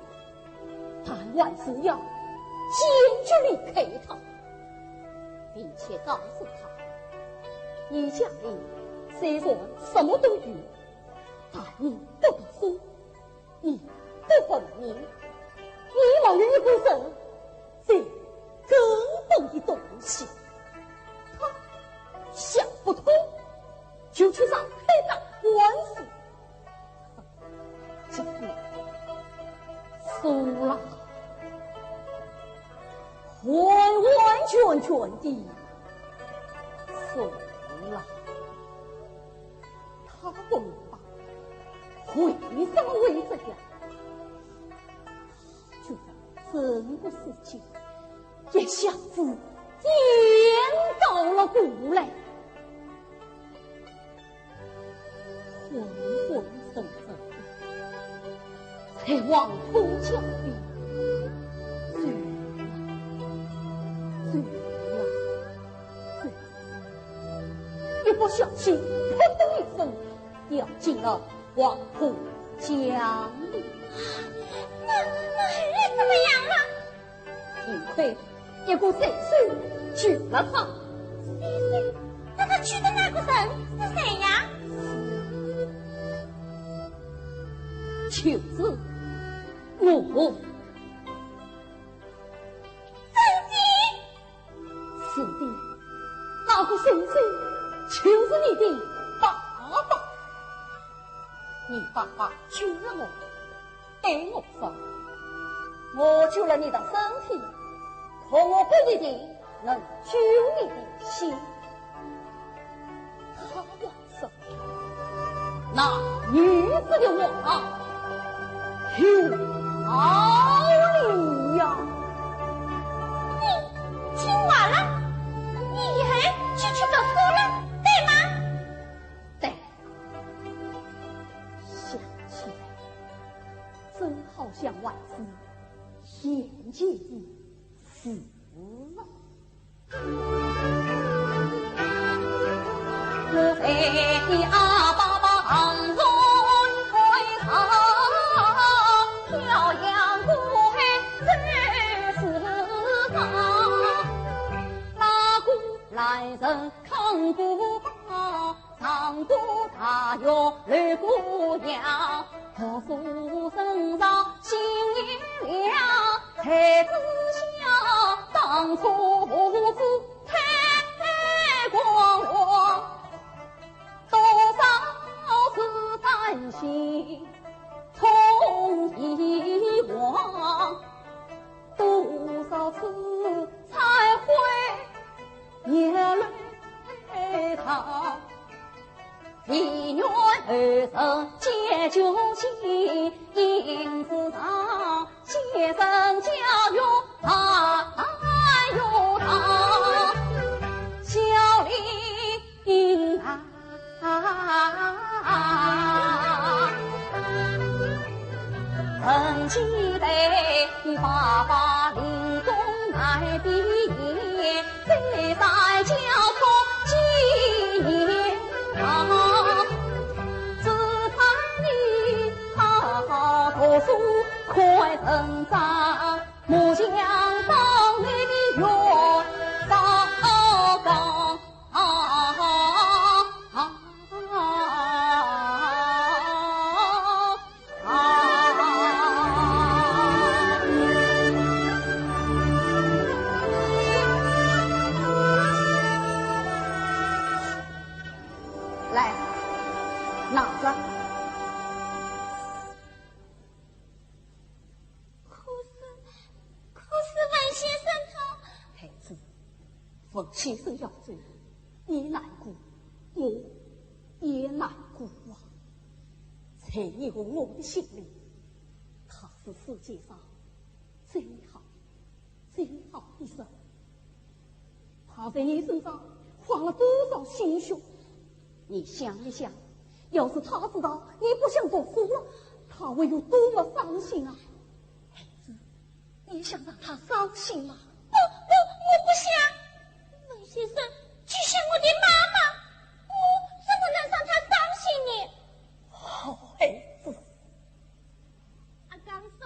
但还是要坚决离开他，并且告诉他，你家里虽说什么都有，但你不读书， 你不文明，你没有一个人最根本的东西。他想不通，就去上海打官司。这个苏拉完完全全的苏拉。 他不明白为什么会这样，就让整个世界一下子颠倒了过来，昏昏沉沉的，在黄土脚边走啊走啊走。 一不小心，扑通一声，掉进了黄浦江里。那，那，那怎么对，一个水手救了他。水手？那他救的那个人是谁呀？就是我。真的？是的，那个水手就是你的爸爸。你爸爸救了我，对我说，我救了你的身体，可我不一定能救你的心。他呀，是那女子的话有道理呀。你听完了，你以后就去读书了，对吗？对。想起来，真好像还是眼前的事啊。我在阿爸爸行中开场，漂洋过海走四方，哪个男人抗不罢？ 唱歌大乐刘国阳，读书人上心也亮，才子想当初父子太过我，多少次担心痛遗忘，多少次忏悔 眼泪淌，唯愿后生解救情，因此上先生教育大学堂，小林啊。 啊，曾记得你爸爸临终那笔言，再三交托纪念堂，只盼你好好读书，快成长，莫像当年的袁绍刚。 啊，啊，啊，啊。来，拿着。 可是，可是文先生他……孩子，文先生要走，你难过，我也难过啊。在你和我的心里，他是世界上最好、最好的人。 他在你身上花了多少心血？你想一想，要是他知道你不想读书了，他会有多么伤心啊！孩子，你想让他伤心吗？不，不，我不想。文先生救下我的妈妈，我怎么能让他伤心呢？好孩子。 阿刚叔，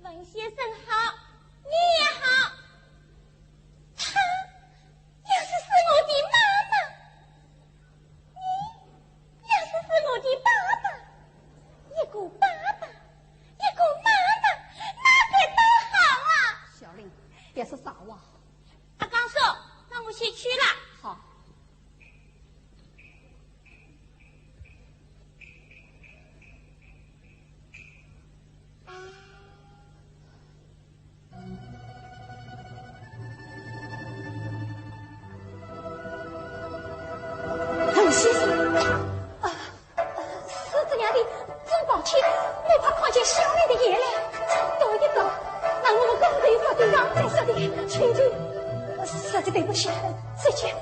文先生好，你也好。他要是是我的妈妈，你要是是我的爸爸，一个爸爸，一个妈妈，那该多好啊！小林，别说傻话。阿刚叔，那我先去了。好。 文先生，啊，是这样的，真抱歉，我怕看见小林的眼泪，走一走，那我们刚才说的，刚才说的，请，请，实在对不起，再见。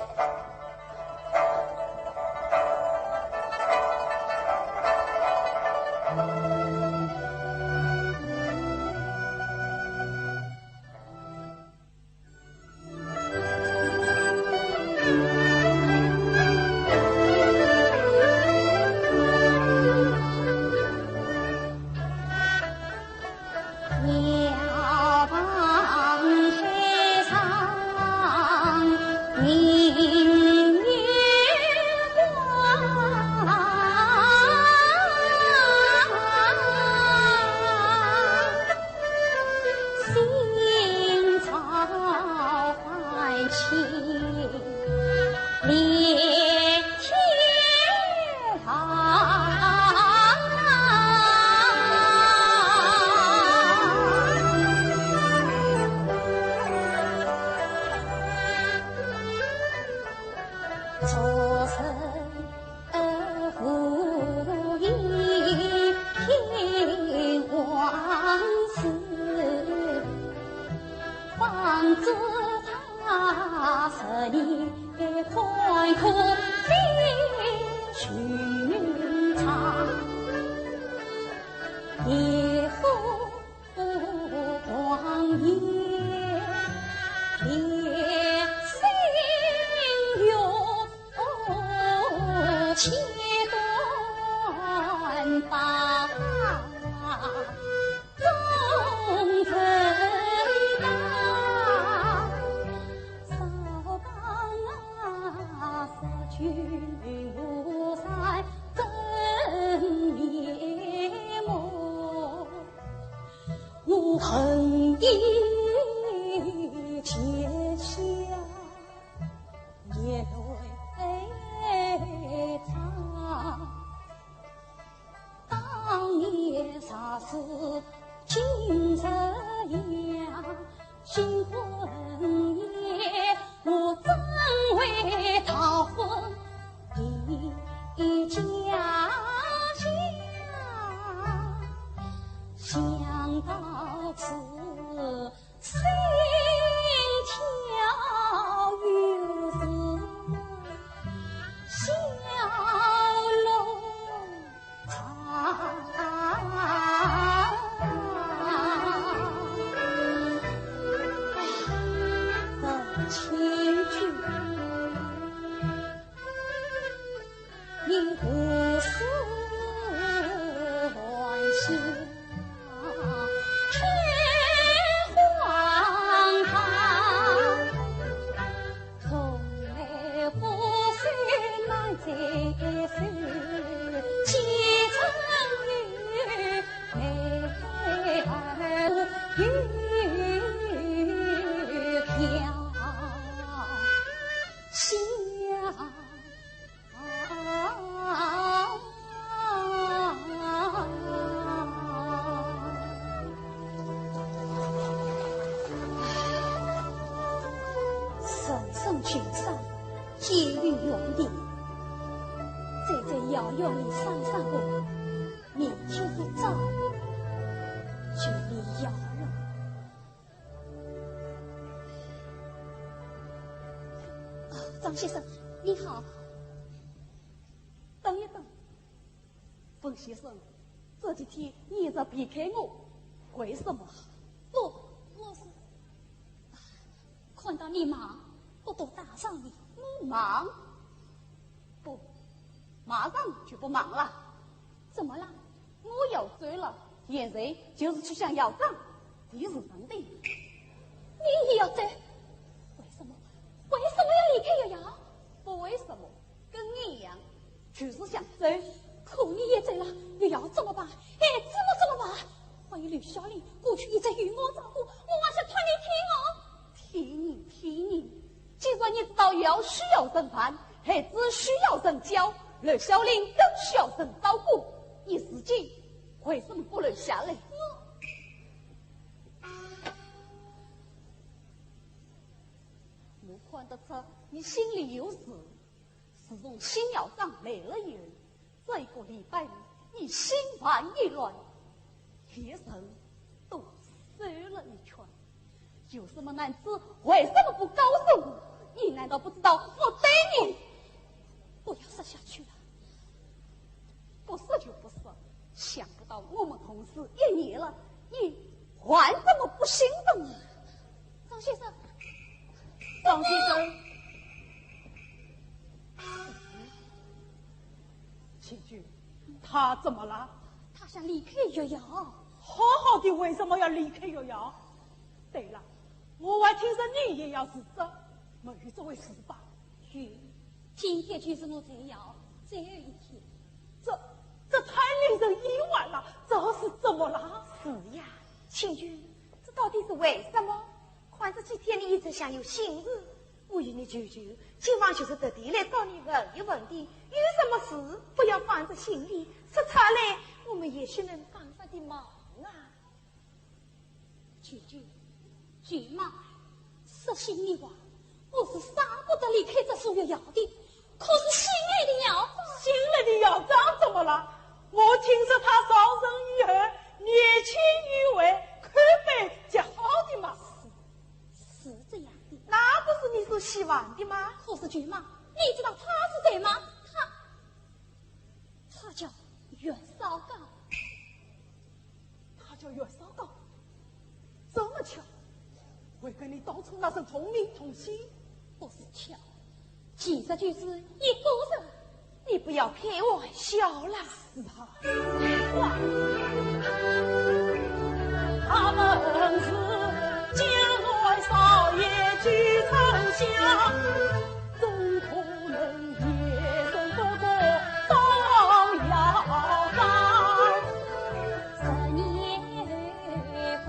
恨意结下眼泪汤。当年若是今日样，新婚夜我怎会逃婚的家乡？想到此，心跳又是小鹿长。陈千钧。 你何时还乡开荒唐？从来不是难再受，几曾有美儿又飘香。 人生就像箭雨云地，在这遥远的山上，明天一早就离开了。啊，张先生，你好。 等一等，冯先生，这几天你一直避开我，为什么？不，我是……啊，看到你忙，不多打扰你。你忙？不，马上就不忙了。怎么了？我要走了，现在就是去向校长提辞呈的。你也要走？为什么？为什么要离开学校？不为什么，跟你一样，就是想走。可你也走了，学校怎么办？孩子们怎么办？还有刘小玲，过去一直由我照顾，我还想托你替我……替你，替你。既然你知道学校需要人办，孩子需要人教，刘小玲更需要人照顾，你自己为什么不留下来？我……我看得出你心里有数。自从新校长来了以后，这一个礼拜里，你心烦意乱，连人都走了一圈。有什么难处，为什么不告诉我？你难道不知道我对你……不要说下去了。不说就不说，想不到我们同事一年了，你还这么不信任我。张先生，张先生。 千钧，他怎么了？他想离开学校。好好的，为什么要离开学校？对了，我还听说你也要辞职，没有这回事吧？有，今天就是我最后，最后一天。这，这太令人意外了，这是怎么了？是呀，千钧，这到底是为什么？ 看这几天你一直想有心事，我与你求求，今晚就是特地来找你问一问的，有什么事不要放在心里，说出来，我们也许能帮上点忙啊。求求，舅妈，说心里话，我是舍不得离开这所学校的，可是心爱的校长……心爱的校长怎么了？我听说他上任以后，年轻有为，口碑极好的嘛。 是这样的。那不是你所希望的吗？可是舅妈，你知道他是谁吗？他，他叫袁绍刚。他叫袁绍刚？这么巧，会跟你当初那声同名同姓？不是巧， 其实就是一个人。你不要开玩笑啦。是啊。他们是见过少爷去城下，怎可能也认不得方校长。十年归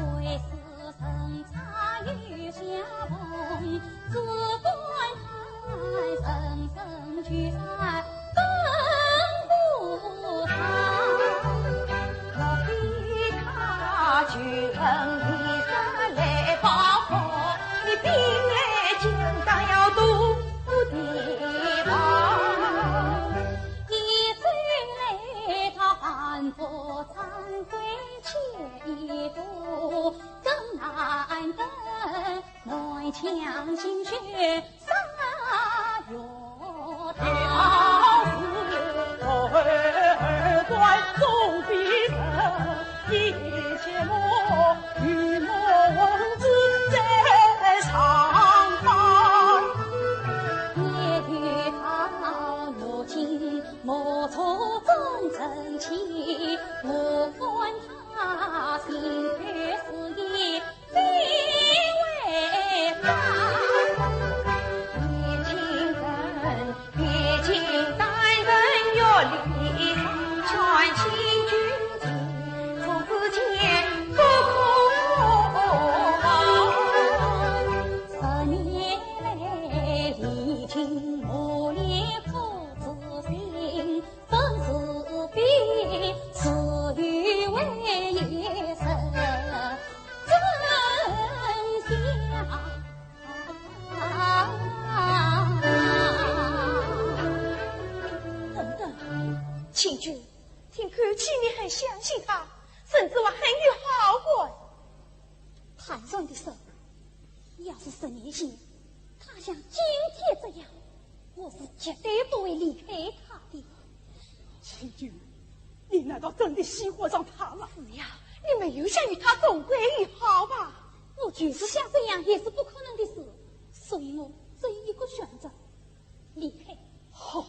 将进去。等等，秦军，听口气你很相信他，甚至还很有好感。坦然地说，要是十年前他像今天这样，我是绝对不会离开他的。秦军，你难道真的喜欢上他了？是呀，你没有想与他重归于好吧？我就是想这样也是不可能的事，所以我只有一个选择，离开。好，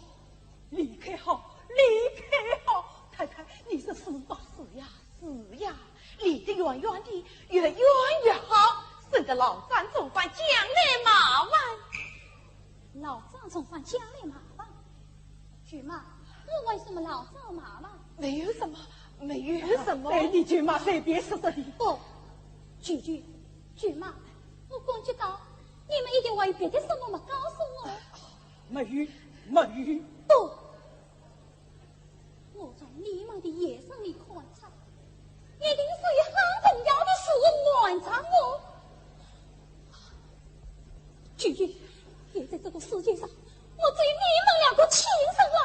离开好，离开好。太太，你说是吧？是呀，是呀，离得远远的，越远越好，省得老张重犯将来麻烦。老张重犯将来麻烦？舅妈，我为什么老张麻烦？没有什么，没有什么。哎，你舅妈随便说说的。不，舅舅，舅妈，我感觉到你们一定还有别的什么没告诉我。没有，没有。不，我从你们的眼神里看出，一定是有很重要的事瞒着我。舅舅，现在这个世界上，我只有你们两个亲人了。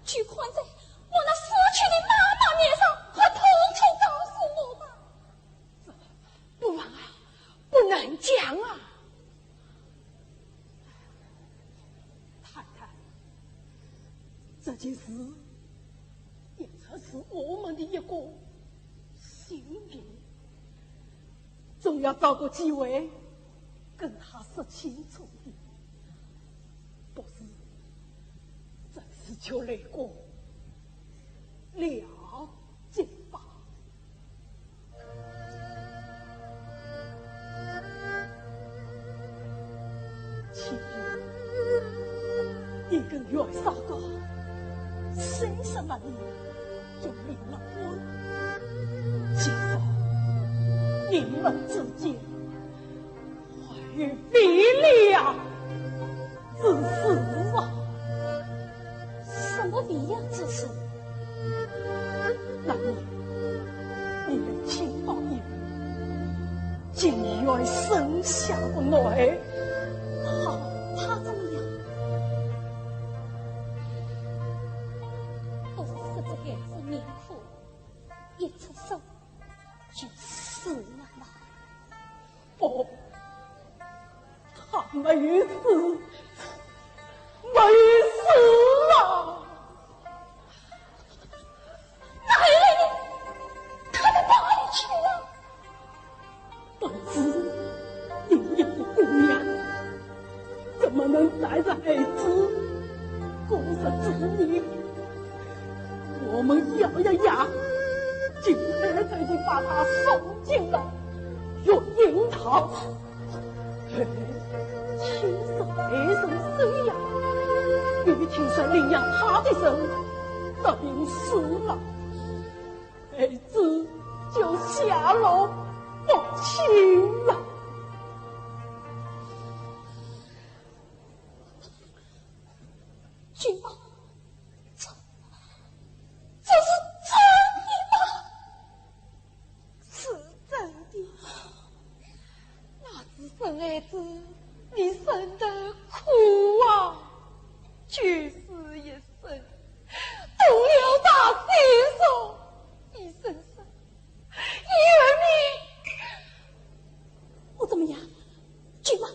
就看在我那死去的妈妈面上，快统统告诉我吧。不妨啊，不能讲啊。太太，这件事也只是我们的一个心意，总要找个机会跟他说清楚的，不如这事就来个了结吧。 秦军，你跟袁绍个生死问题就离了婚，今后你们之间还有未了之事啊。 什么未了之事？那么，你们亲报一声，情愿生下个男儿。好，他怎么样？不是说这孩子命苦，一出生就死了吗？ 不，他没有死，没有死啊！哪里来的？他到哪里去了？本是另一个姑娘，怎么能带着孩子过日子呢？我们咬咬牙，今天才去把她送进了育婴堂。 听说孩子生呀，又听说领养他的人得病死了，孩子就下落不清了。舅妈，这，这是真的吗？ 是真的。那子生孩子，你生得苦啊，九死一生，动了大手术，医生说，一命。我怎么样？舅妈，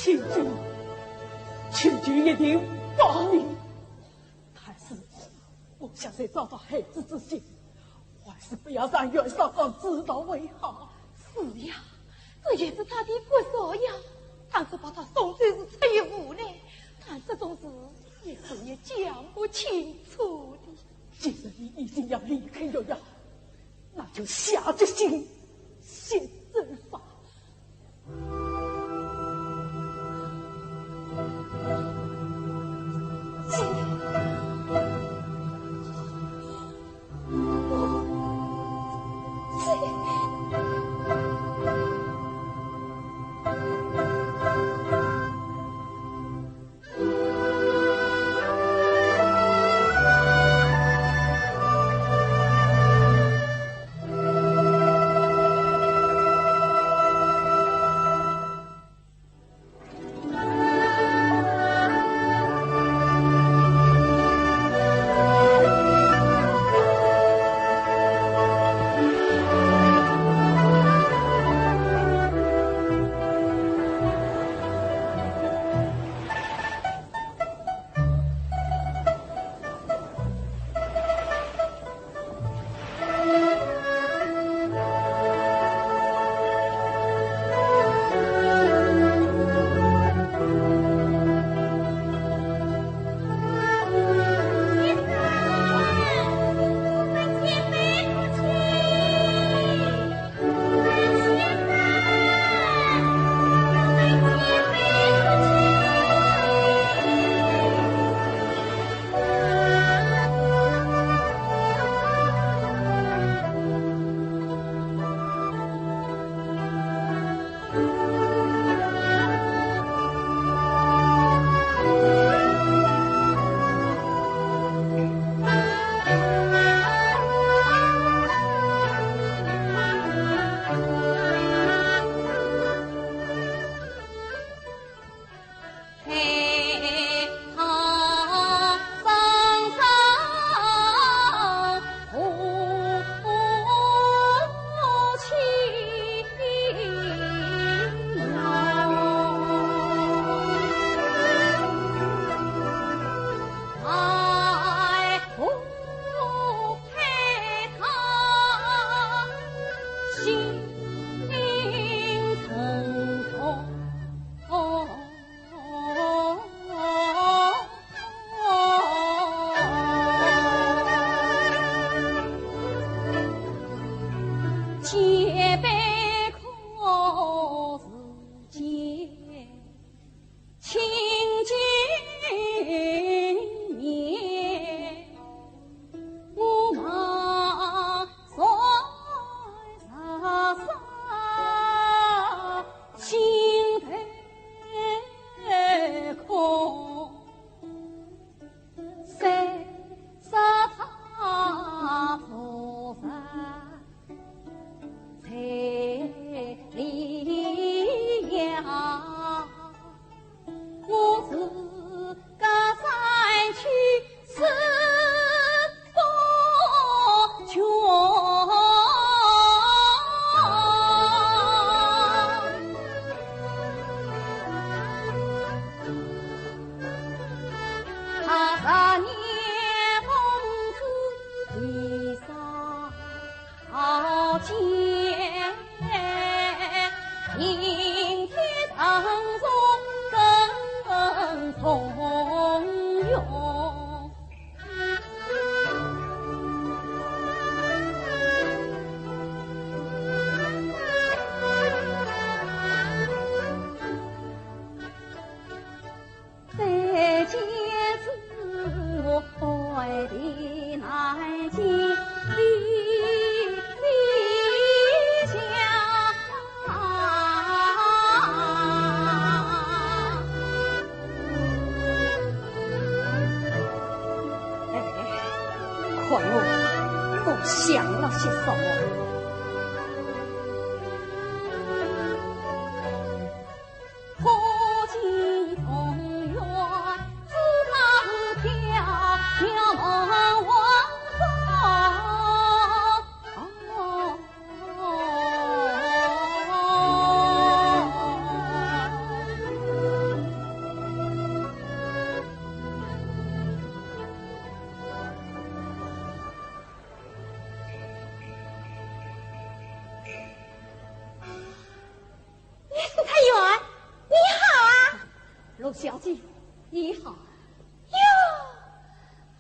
请君，请君一定保佑。但是，我想在找到孩子之前，还是不要让袁绍刚知道为好。是呀，这也是他的不是呀。但是把他送走是出于无奈，但这种事也是也讲不清楚的。既然你已经要离开洛阳，那就下决心先走吧。哎，看我，我想了些什么？ 李世太爷，你好啊！陆小姐，你好。哟，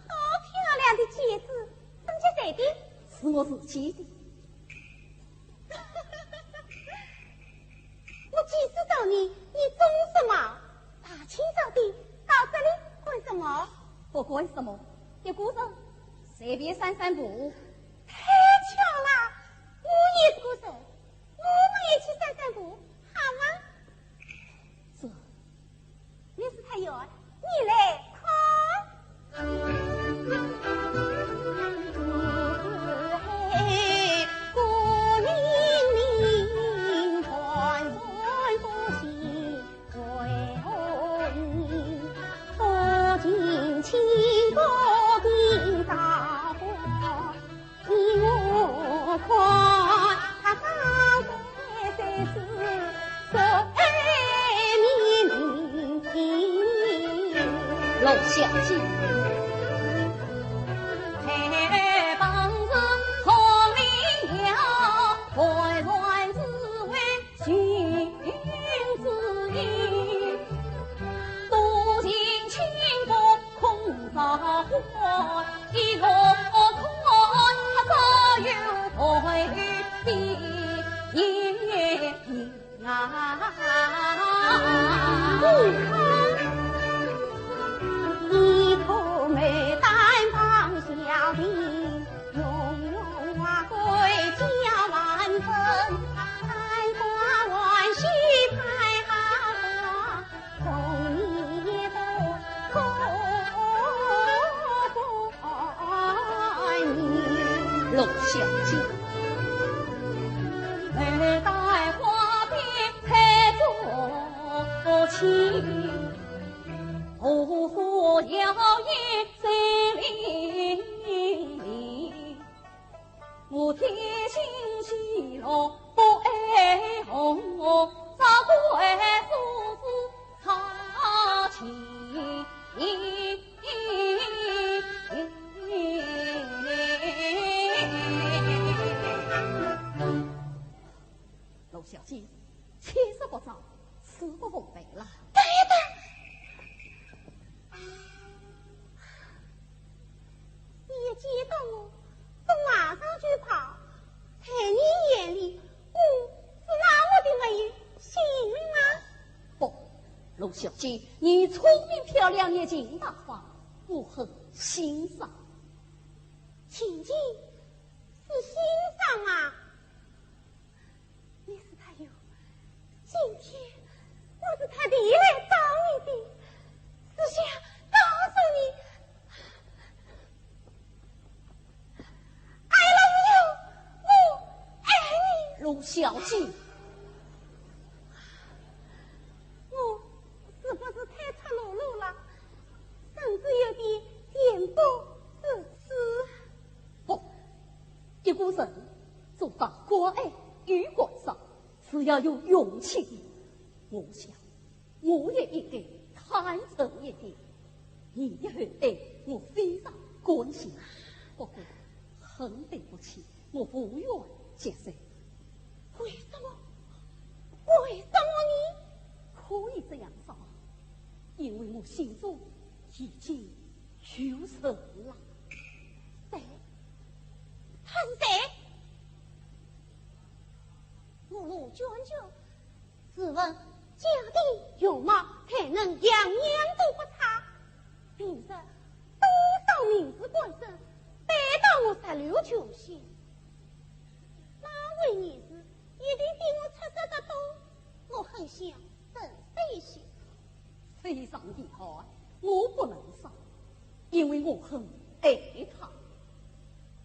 好漂亮的戒指，怎么是谁的？是我自己的。我几次找你，你总说忙，大清早的到这里干什么？不干什么，一个人随便散散步。太巧了，我也是个人。 我们一起散散步，好吗？这，李世太爷，你来看。陆小姐。陆小姐。陆小姐，千日不朝，死不奉陪了。等一等，你一见到我，就马上就跑，在你眼里，我是那么的没有性命吗？不，陆小姐，你聪明漂亮，热情大方，我很欣赏。仅仅是欣赏啊？ 李世太爷，今天我是特地来找你的，是想告诉你，I love you，我爱你。陆小姐。我是不是太赤裸裸了？甚至有点恬不知耻。不，一个人做到关爱与感伤， 是要有勇气的。我想，我也应该坦诚一点。你的后代，我非常关心，不过很对不起，我无缘结受。为什么？为什么呢？可以这样说，因为我心中已经有人了。谁？他是谁？ 我陆娟娟，自问家庭容貌、才能样样都不差，平日多少名士官绅，拜倒雄心，那位女士一定比我出色得多，我很想认识一下。非常遗憾，我不能说，因为我很爱她。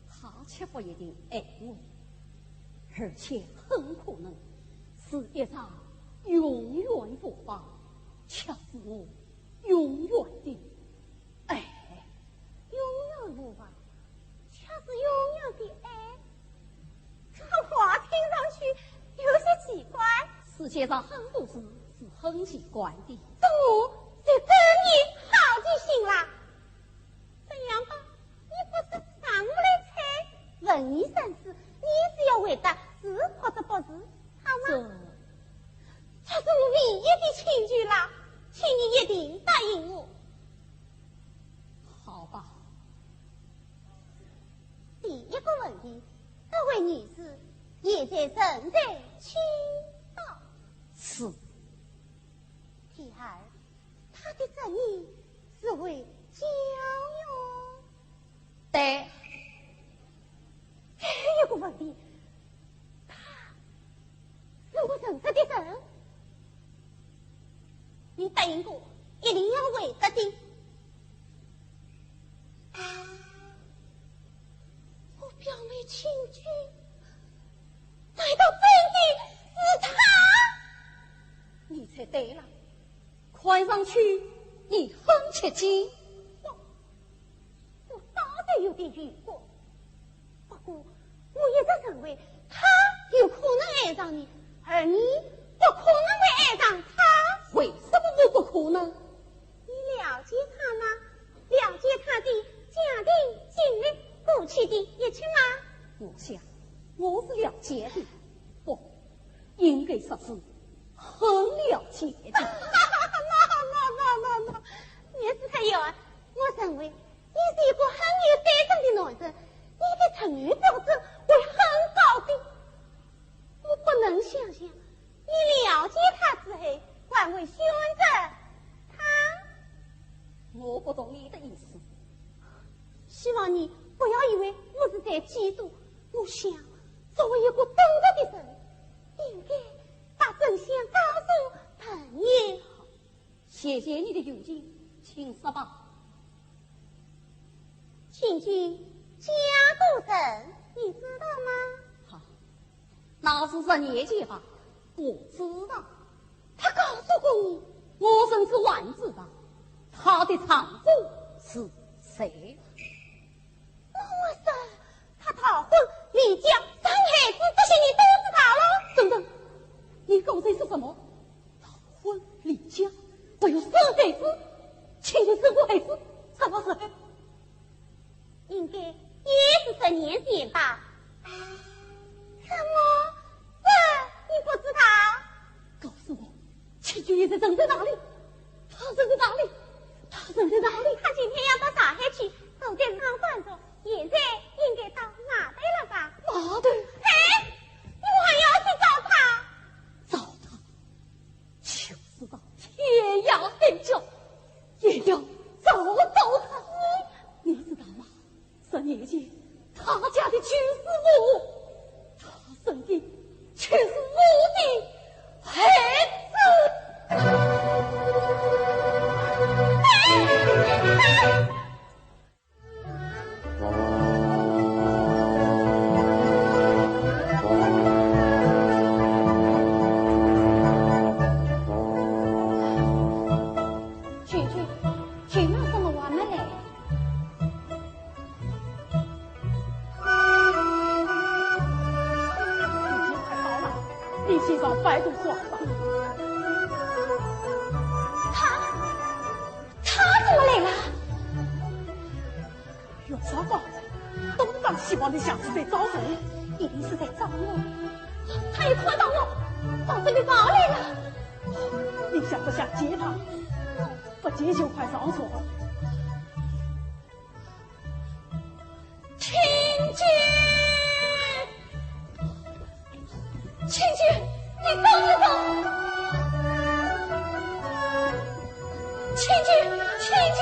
她却不一定爱我，而且很可能是一场永远无法，却是我永远的爱。永远无法，却是永远的爱。这话听上去有些奇怪。世界上很多事是很奇怪的。这我就跟你好记性啦。这样吧，你不是让我来猜文艺生词，你只要回答是或者不是，好吗？这，这是我唯一的请求啦，请你一定答应我。好吧。第一个问题，这位女士现在正在青岛。是。第二，她的职业是位教育。对。还有一个问题，她是我认识的人。你答应过，一定要回答的。我表妹青青，难道真的是她？你猜对了，看上去你很吃惊。我，我当然有点疑惑。不过，我一直认为她有可能爱上你，而你不可能会爱上她。为什么我不可能？你了解她吗？了解她的家庭经历、过去的一切吗？我想，我是了解的。不，应该说是很了解的。No, no, no, no, no！你是太有啊！我认为你是一个很有担当的男人，你的择偶标准会很高的。我不能想象，你了解她之后，还会选择她。我不懂你的意思。希望你不要以为我是在嫉妒。我想，作为一个懂得的人，应该把真相告诉朋友。谢谢你的用心，请说吧。青青嫁过人，你知道吗？好，那是十年前吧，我知道。她告诉过你？我甚至还知道她的丈夫是谁。那么说，她逃婚、离家、生孩子，这些你都知道了？等等，你刚才说什么？逃婚、离家，还有生孩子？青青生过孩子，什么时候？应该也是十年前吧。怎么，这你不知道？告诉我，青青现在人在哪里？她人在哪里？她人在哪里？她今天要到上海去，昨天上班着，现在应该到码头了吧？码头？哎，我还要去找她。找她？就是到天涯海角，也要找到她。你知道吗？十年前，她嫁的就是我，她生的却是我的孩子。青青，青青，怎么还没来？已经快到了，你先上班头去吧。她，她怎么来了？ 袁绍高，东张西望的，像是在找人，一定是在找我。她也看到我，抱着个包来了。你想不想见她？不见就快上车。青青！ 青青，你等一等！青青，青青，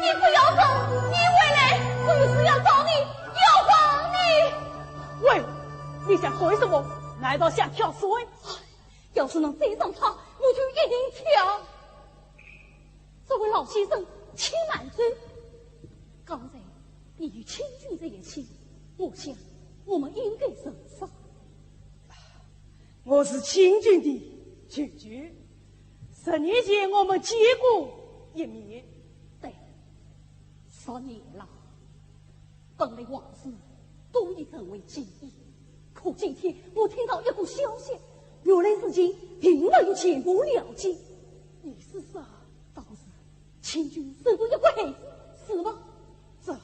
你不要走，你回来，我有事要找你，要找你！想干什么？难道想跳水？要是能追上他，我就一定跳。这位老先生，请慢走。刚才你与清君在一起，我想我们应该认识。我是清君的舅舅，十年前我们见过一面。对，十年了。本来往事都已成为记忆，可今天我听到一个消息，原来事情并没有全部了结。你是说，当时清君生过一个孩子，是吗？这，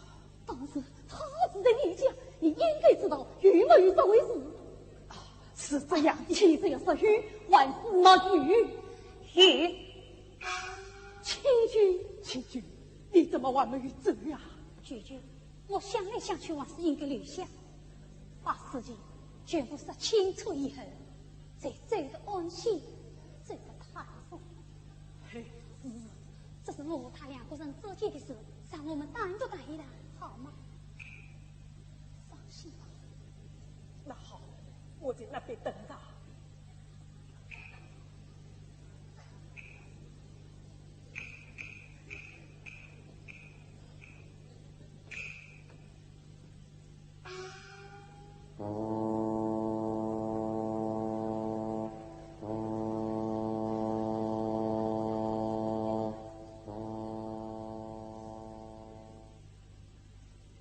当时他住在你家，你应该知道有没有这回事？啊，是这样的。其实要说有，还是没有。有。清君，清君，你怎么还没有走呀？舅舅，我想来想去，还是应该留下，把事情全部说清楚以后，再走得安心，走得踏实。嘿。是，这是我和他两个人之间的事，让我们单独谈一谈，好吗？放心吧。那好，我在那边等着。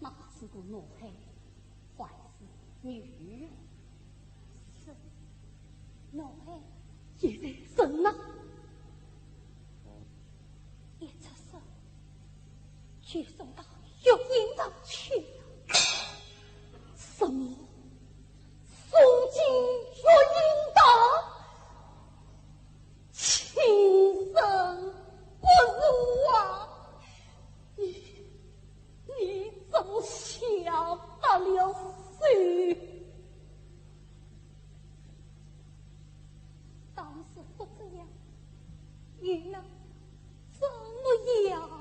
那是个男孩，还是女儿？是男孩。现在人呢？一出世就送到育婴堂去了。什么？送进育婴堂？亲生骨肉啊！你，你怎么下得了手？当时不这样，你能怎么样呢？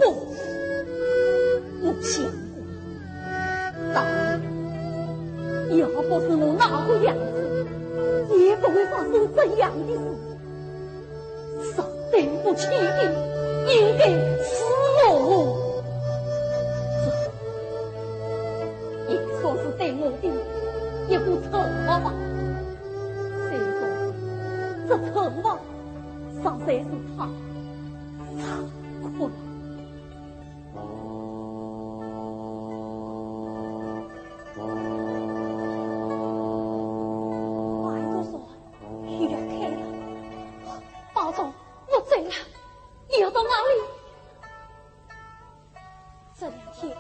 我想过，当年要不是我那个样子，也不会发生这样的事。上对不起的，应该是我。这也算是对我的一个惩罚吧。虽说这惩罚实在是太残酷了。 快点说，雨要开了。包总，我醉了，你要到哪里？这两天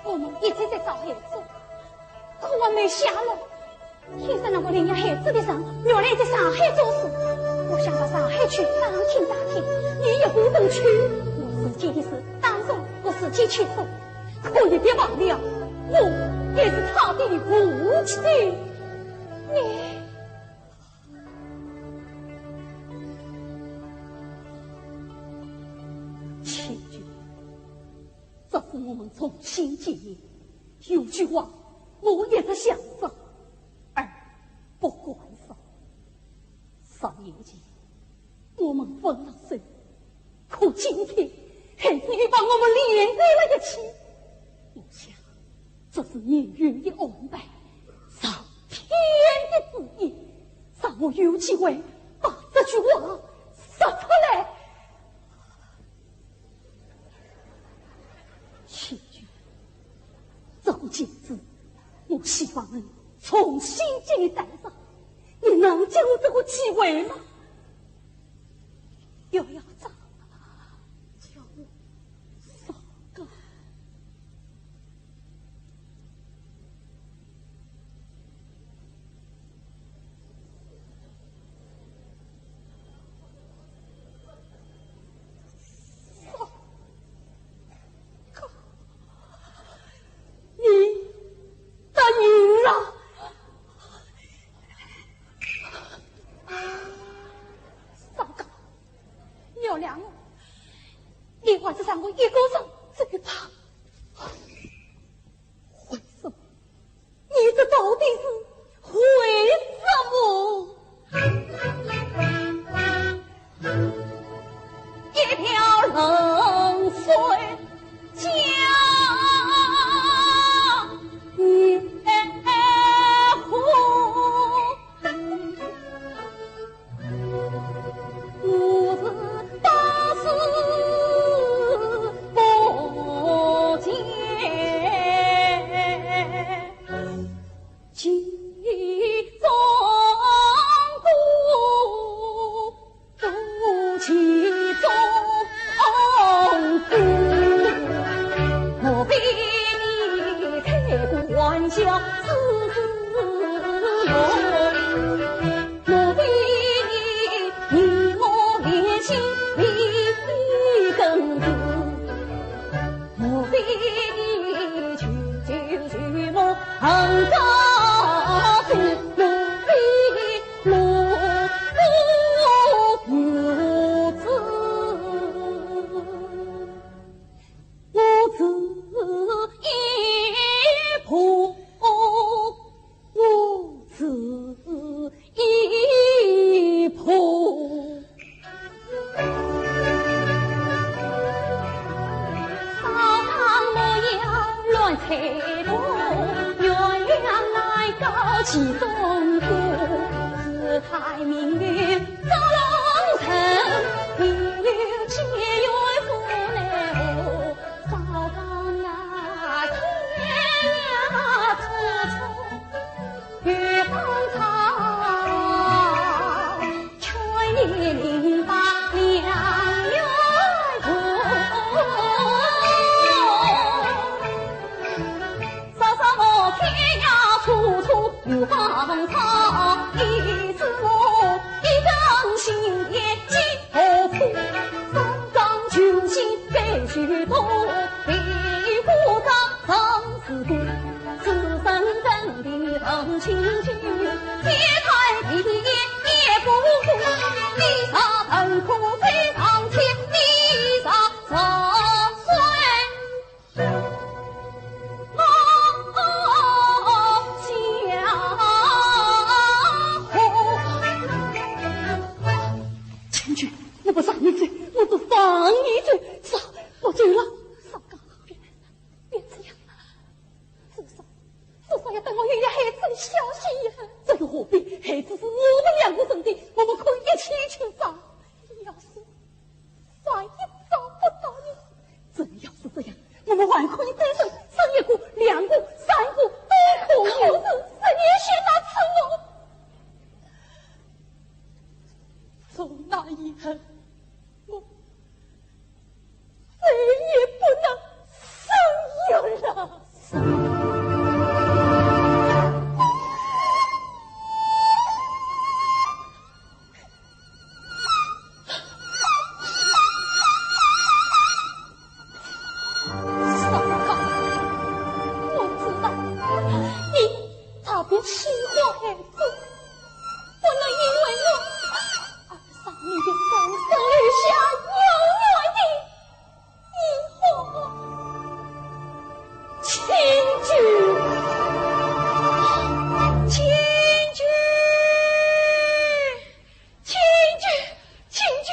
我们一直在找孩子，可还没下落。听说那个领养孩子的人原来在上海做事，我想到上海去打听打听，你也不能去。我自己的事当然我自己去做，可你别忘了，我也是他的父亲。你，请君，这是我们重新见面，有句话我一直想说，而不敢说。十年前，我们分了手，可今天还是又把我们连在了一起。我想，这是命运的安排，上天的旨意，让我有机会把这句话说出来。请君，这个戒指，我希望能重新给你戴上，你能给我这个机会吗？摇摇掌，叫我上个。 你答应了？糟糕，原谅我，你还是让我一个人走吧。为什么？ 你这到底是为什么？一条冷水江面红。 我是打死不见，其中苦，其中苦。莫非你开过玩笑似是梦？ 莫非你与我联心一根子？莫非你去去去梦横高飞？莫非我不如此，我只一步。 我只一步。少当模样乱猜度，原谅来高其中过，世态命运捉弄人，一律皆怨无奈何。 少当那天涯之中遇芳草，劝你明白良缘何。少少我天涯处处遇芳草，一枝红，一根新叶几何处？松江秋水 白须多，飞过江上是过，此生真的很清楚，天台地也不过，你若能够飞上天，你若能算孩子是我们两个人的，我们可以一起去找。要是找也找不到你，真要是这样，我们还可以再生，生一个、两个、三个都可以。可是十年前那次我，从那以后，我再也不能生育了。我知道，你特别喜欢孩子，不能因为我而让你的人生留下永远的 以后，请君，请君，请君，请君，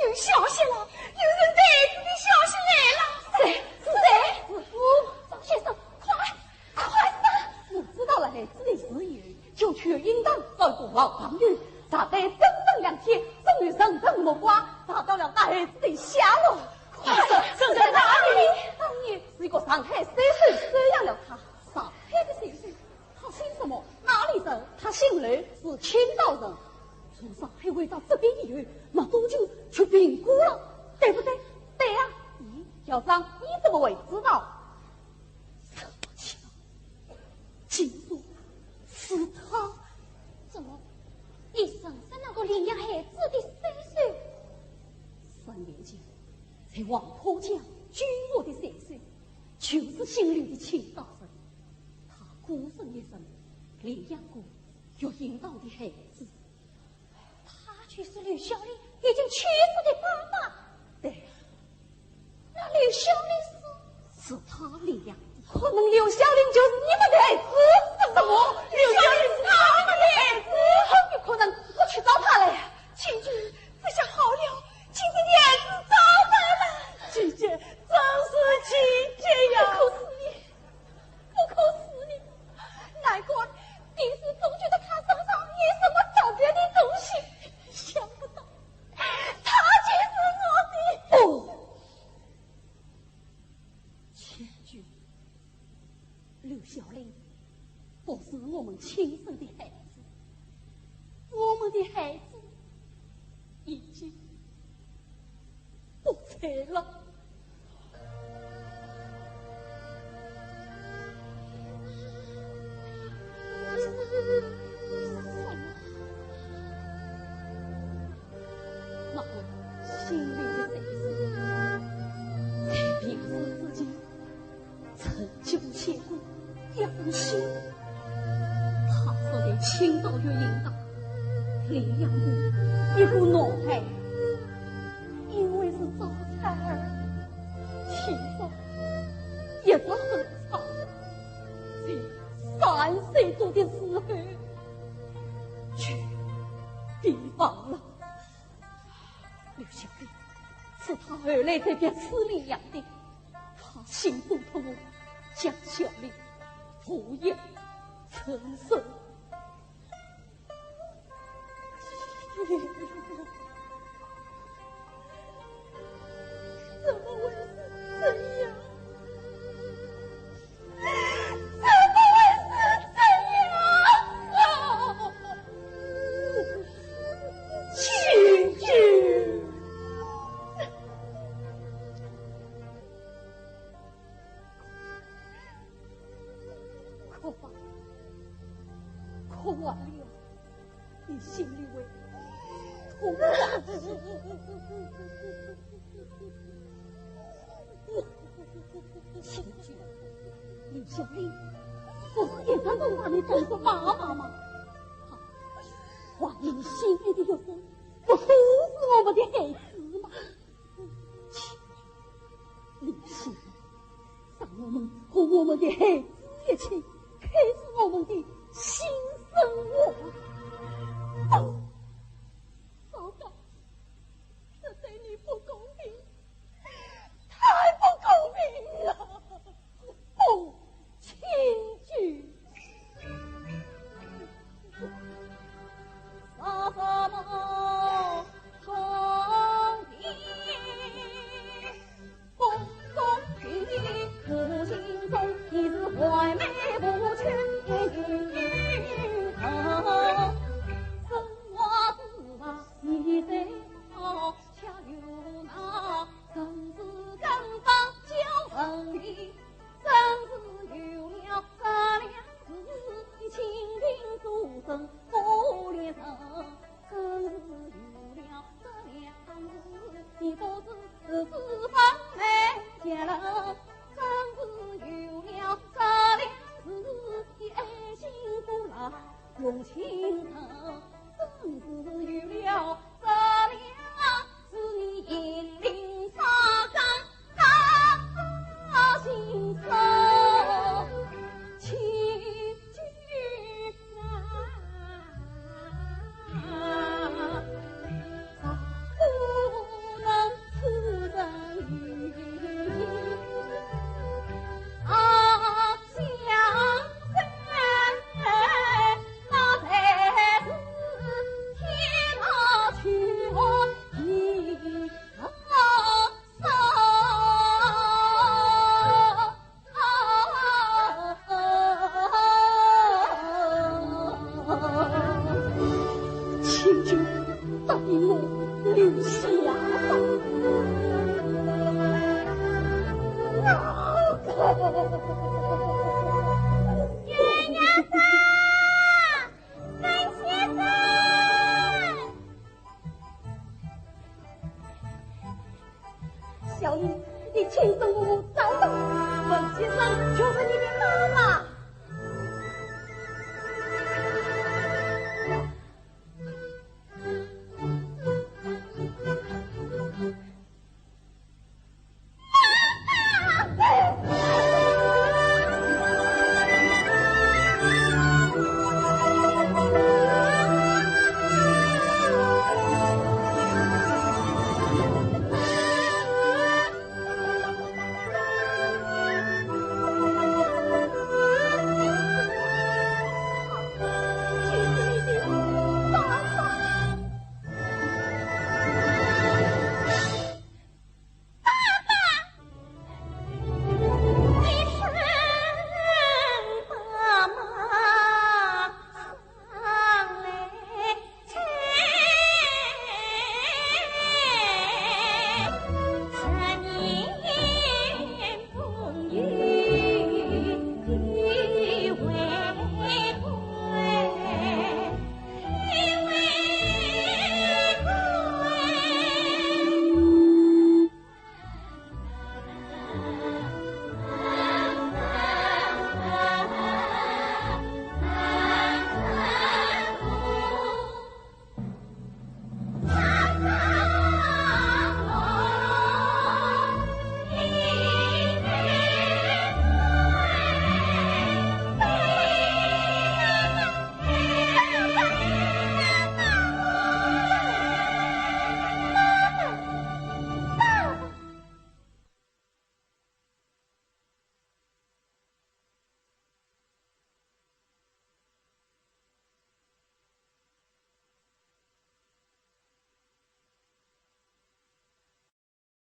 有消息了，有人带子的消息来了。谁？是谁？是我。张先生，快，快上！我知道了孩子的事以后，就去应当找个老朋友，大概整整两天，终于顺藤摸瓜，找到了那孩子的下落。 快说，是在哪里？当年是一个上海水手收养了他。上海的水手，他姓什么？哪里人？他姓刘，是青岛人。从上海回到这边以后，没多久就病故了，对不对？对呀。咦，校长，你怎么会知道？这么巧，竟然是他。怎么，你认识那个领养孩子的水手？三年前， 在黄浦江救我的水手，就是姓刘的青岛人。他孤身一人领养过育婴堂的孩子。他就是刘小林已经去世的爸爸。对。那刘小林是？是他领养的。可能刘小林就是你们的孩子。什么？刘小林是他们的孩子？很有可能，我去找他来。请君，这下好了， 请你的孩子找回来。姐姐，真是姐姐呀！不可思议，不可思议！难怪平时总觉得他身上有什么特别的东西，想不到他就是我的。哦，千钧。 刘小林不是我们亲生的孩子，我们的孩子已经不在了。那位姓刘的水手，在病逝之前， 曾给我写过一封信。他说在青岛育婴堂领养过一个男孩，因为是早产儿，体重一直很差，在三岁多的时候就病亡了。 刘小林是他后来在别处领养的，他信托我将小林托养成人。怎么会是这样？ 怎么会是这样啊？请君。哭吧，哭完了，你心里会痛快。 请君，刘小林不是一直都把你当作妈妈吗？她怀你心爱的学生，不都是我们的孩子吗？请你，刘小林，让我们和我们的孩子一起开始我们的新生活。哦，糟糕，这对你不公平。 太不公平了，不，请君。请求答应我留下吧。小林，你千万莫走动，文先生就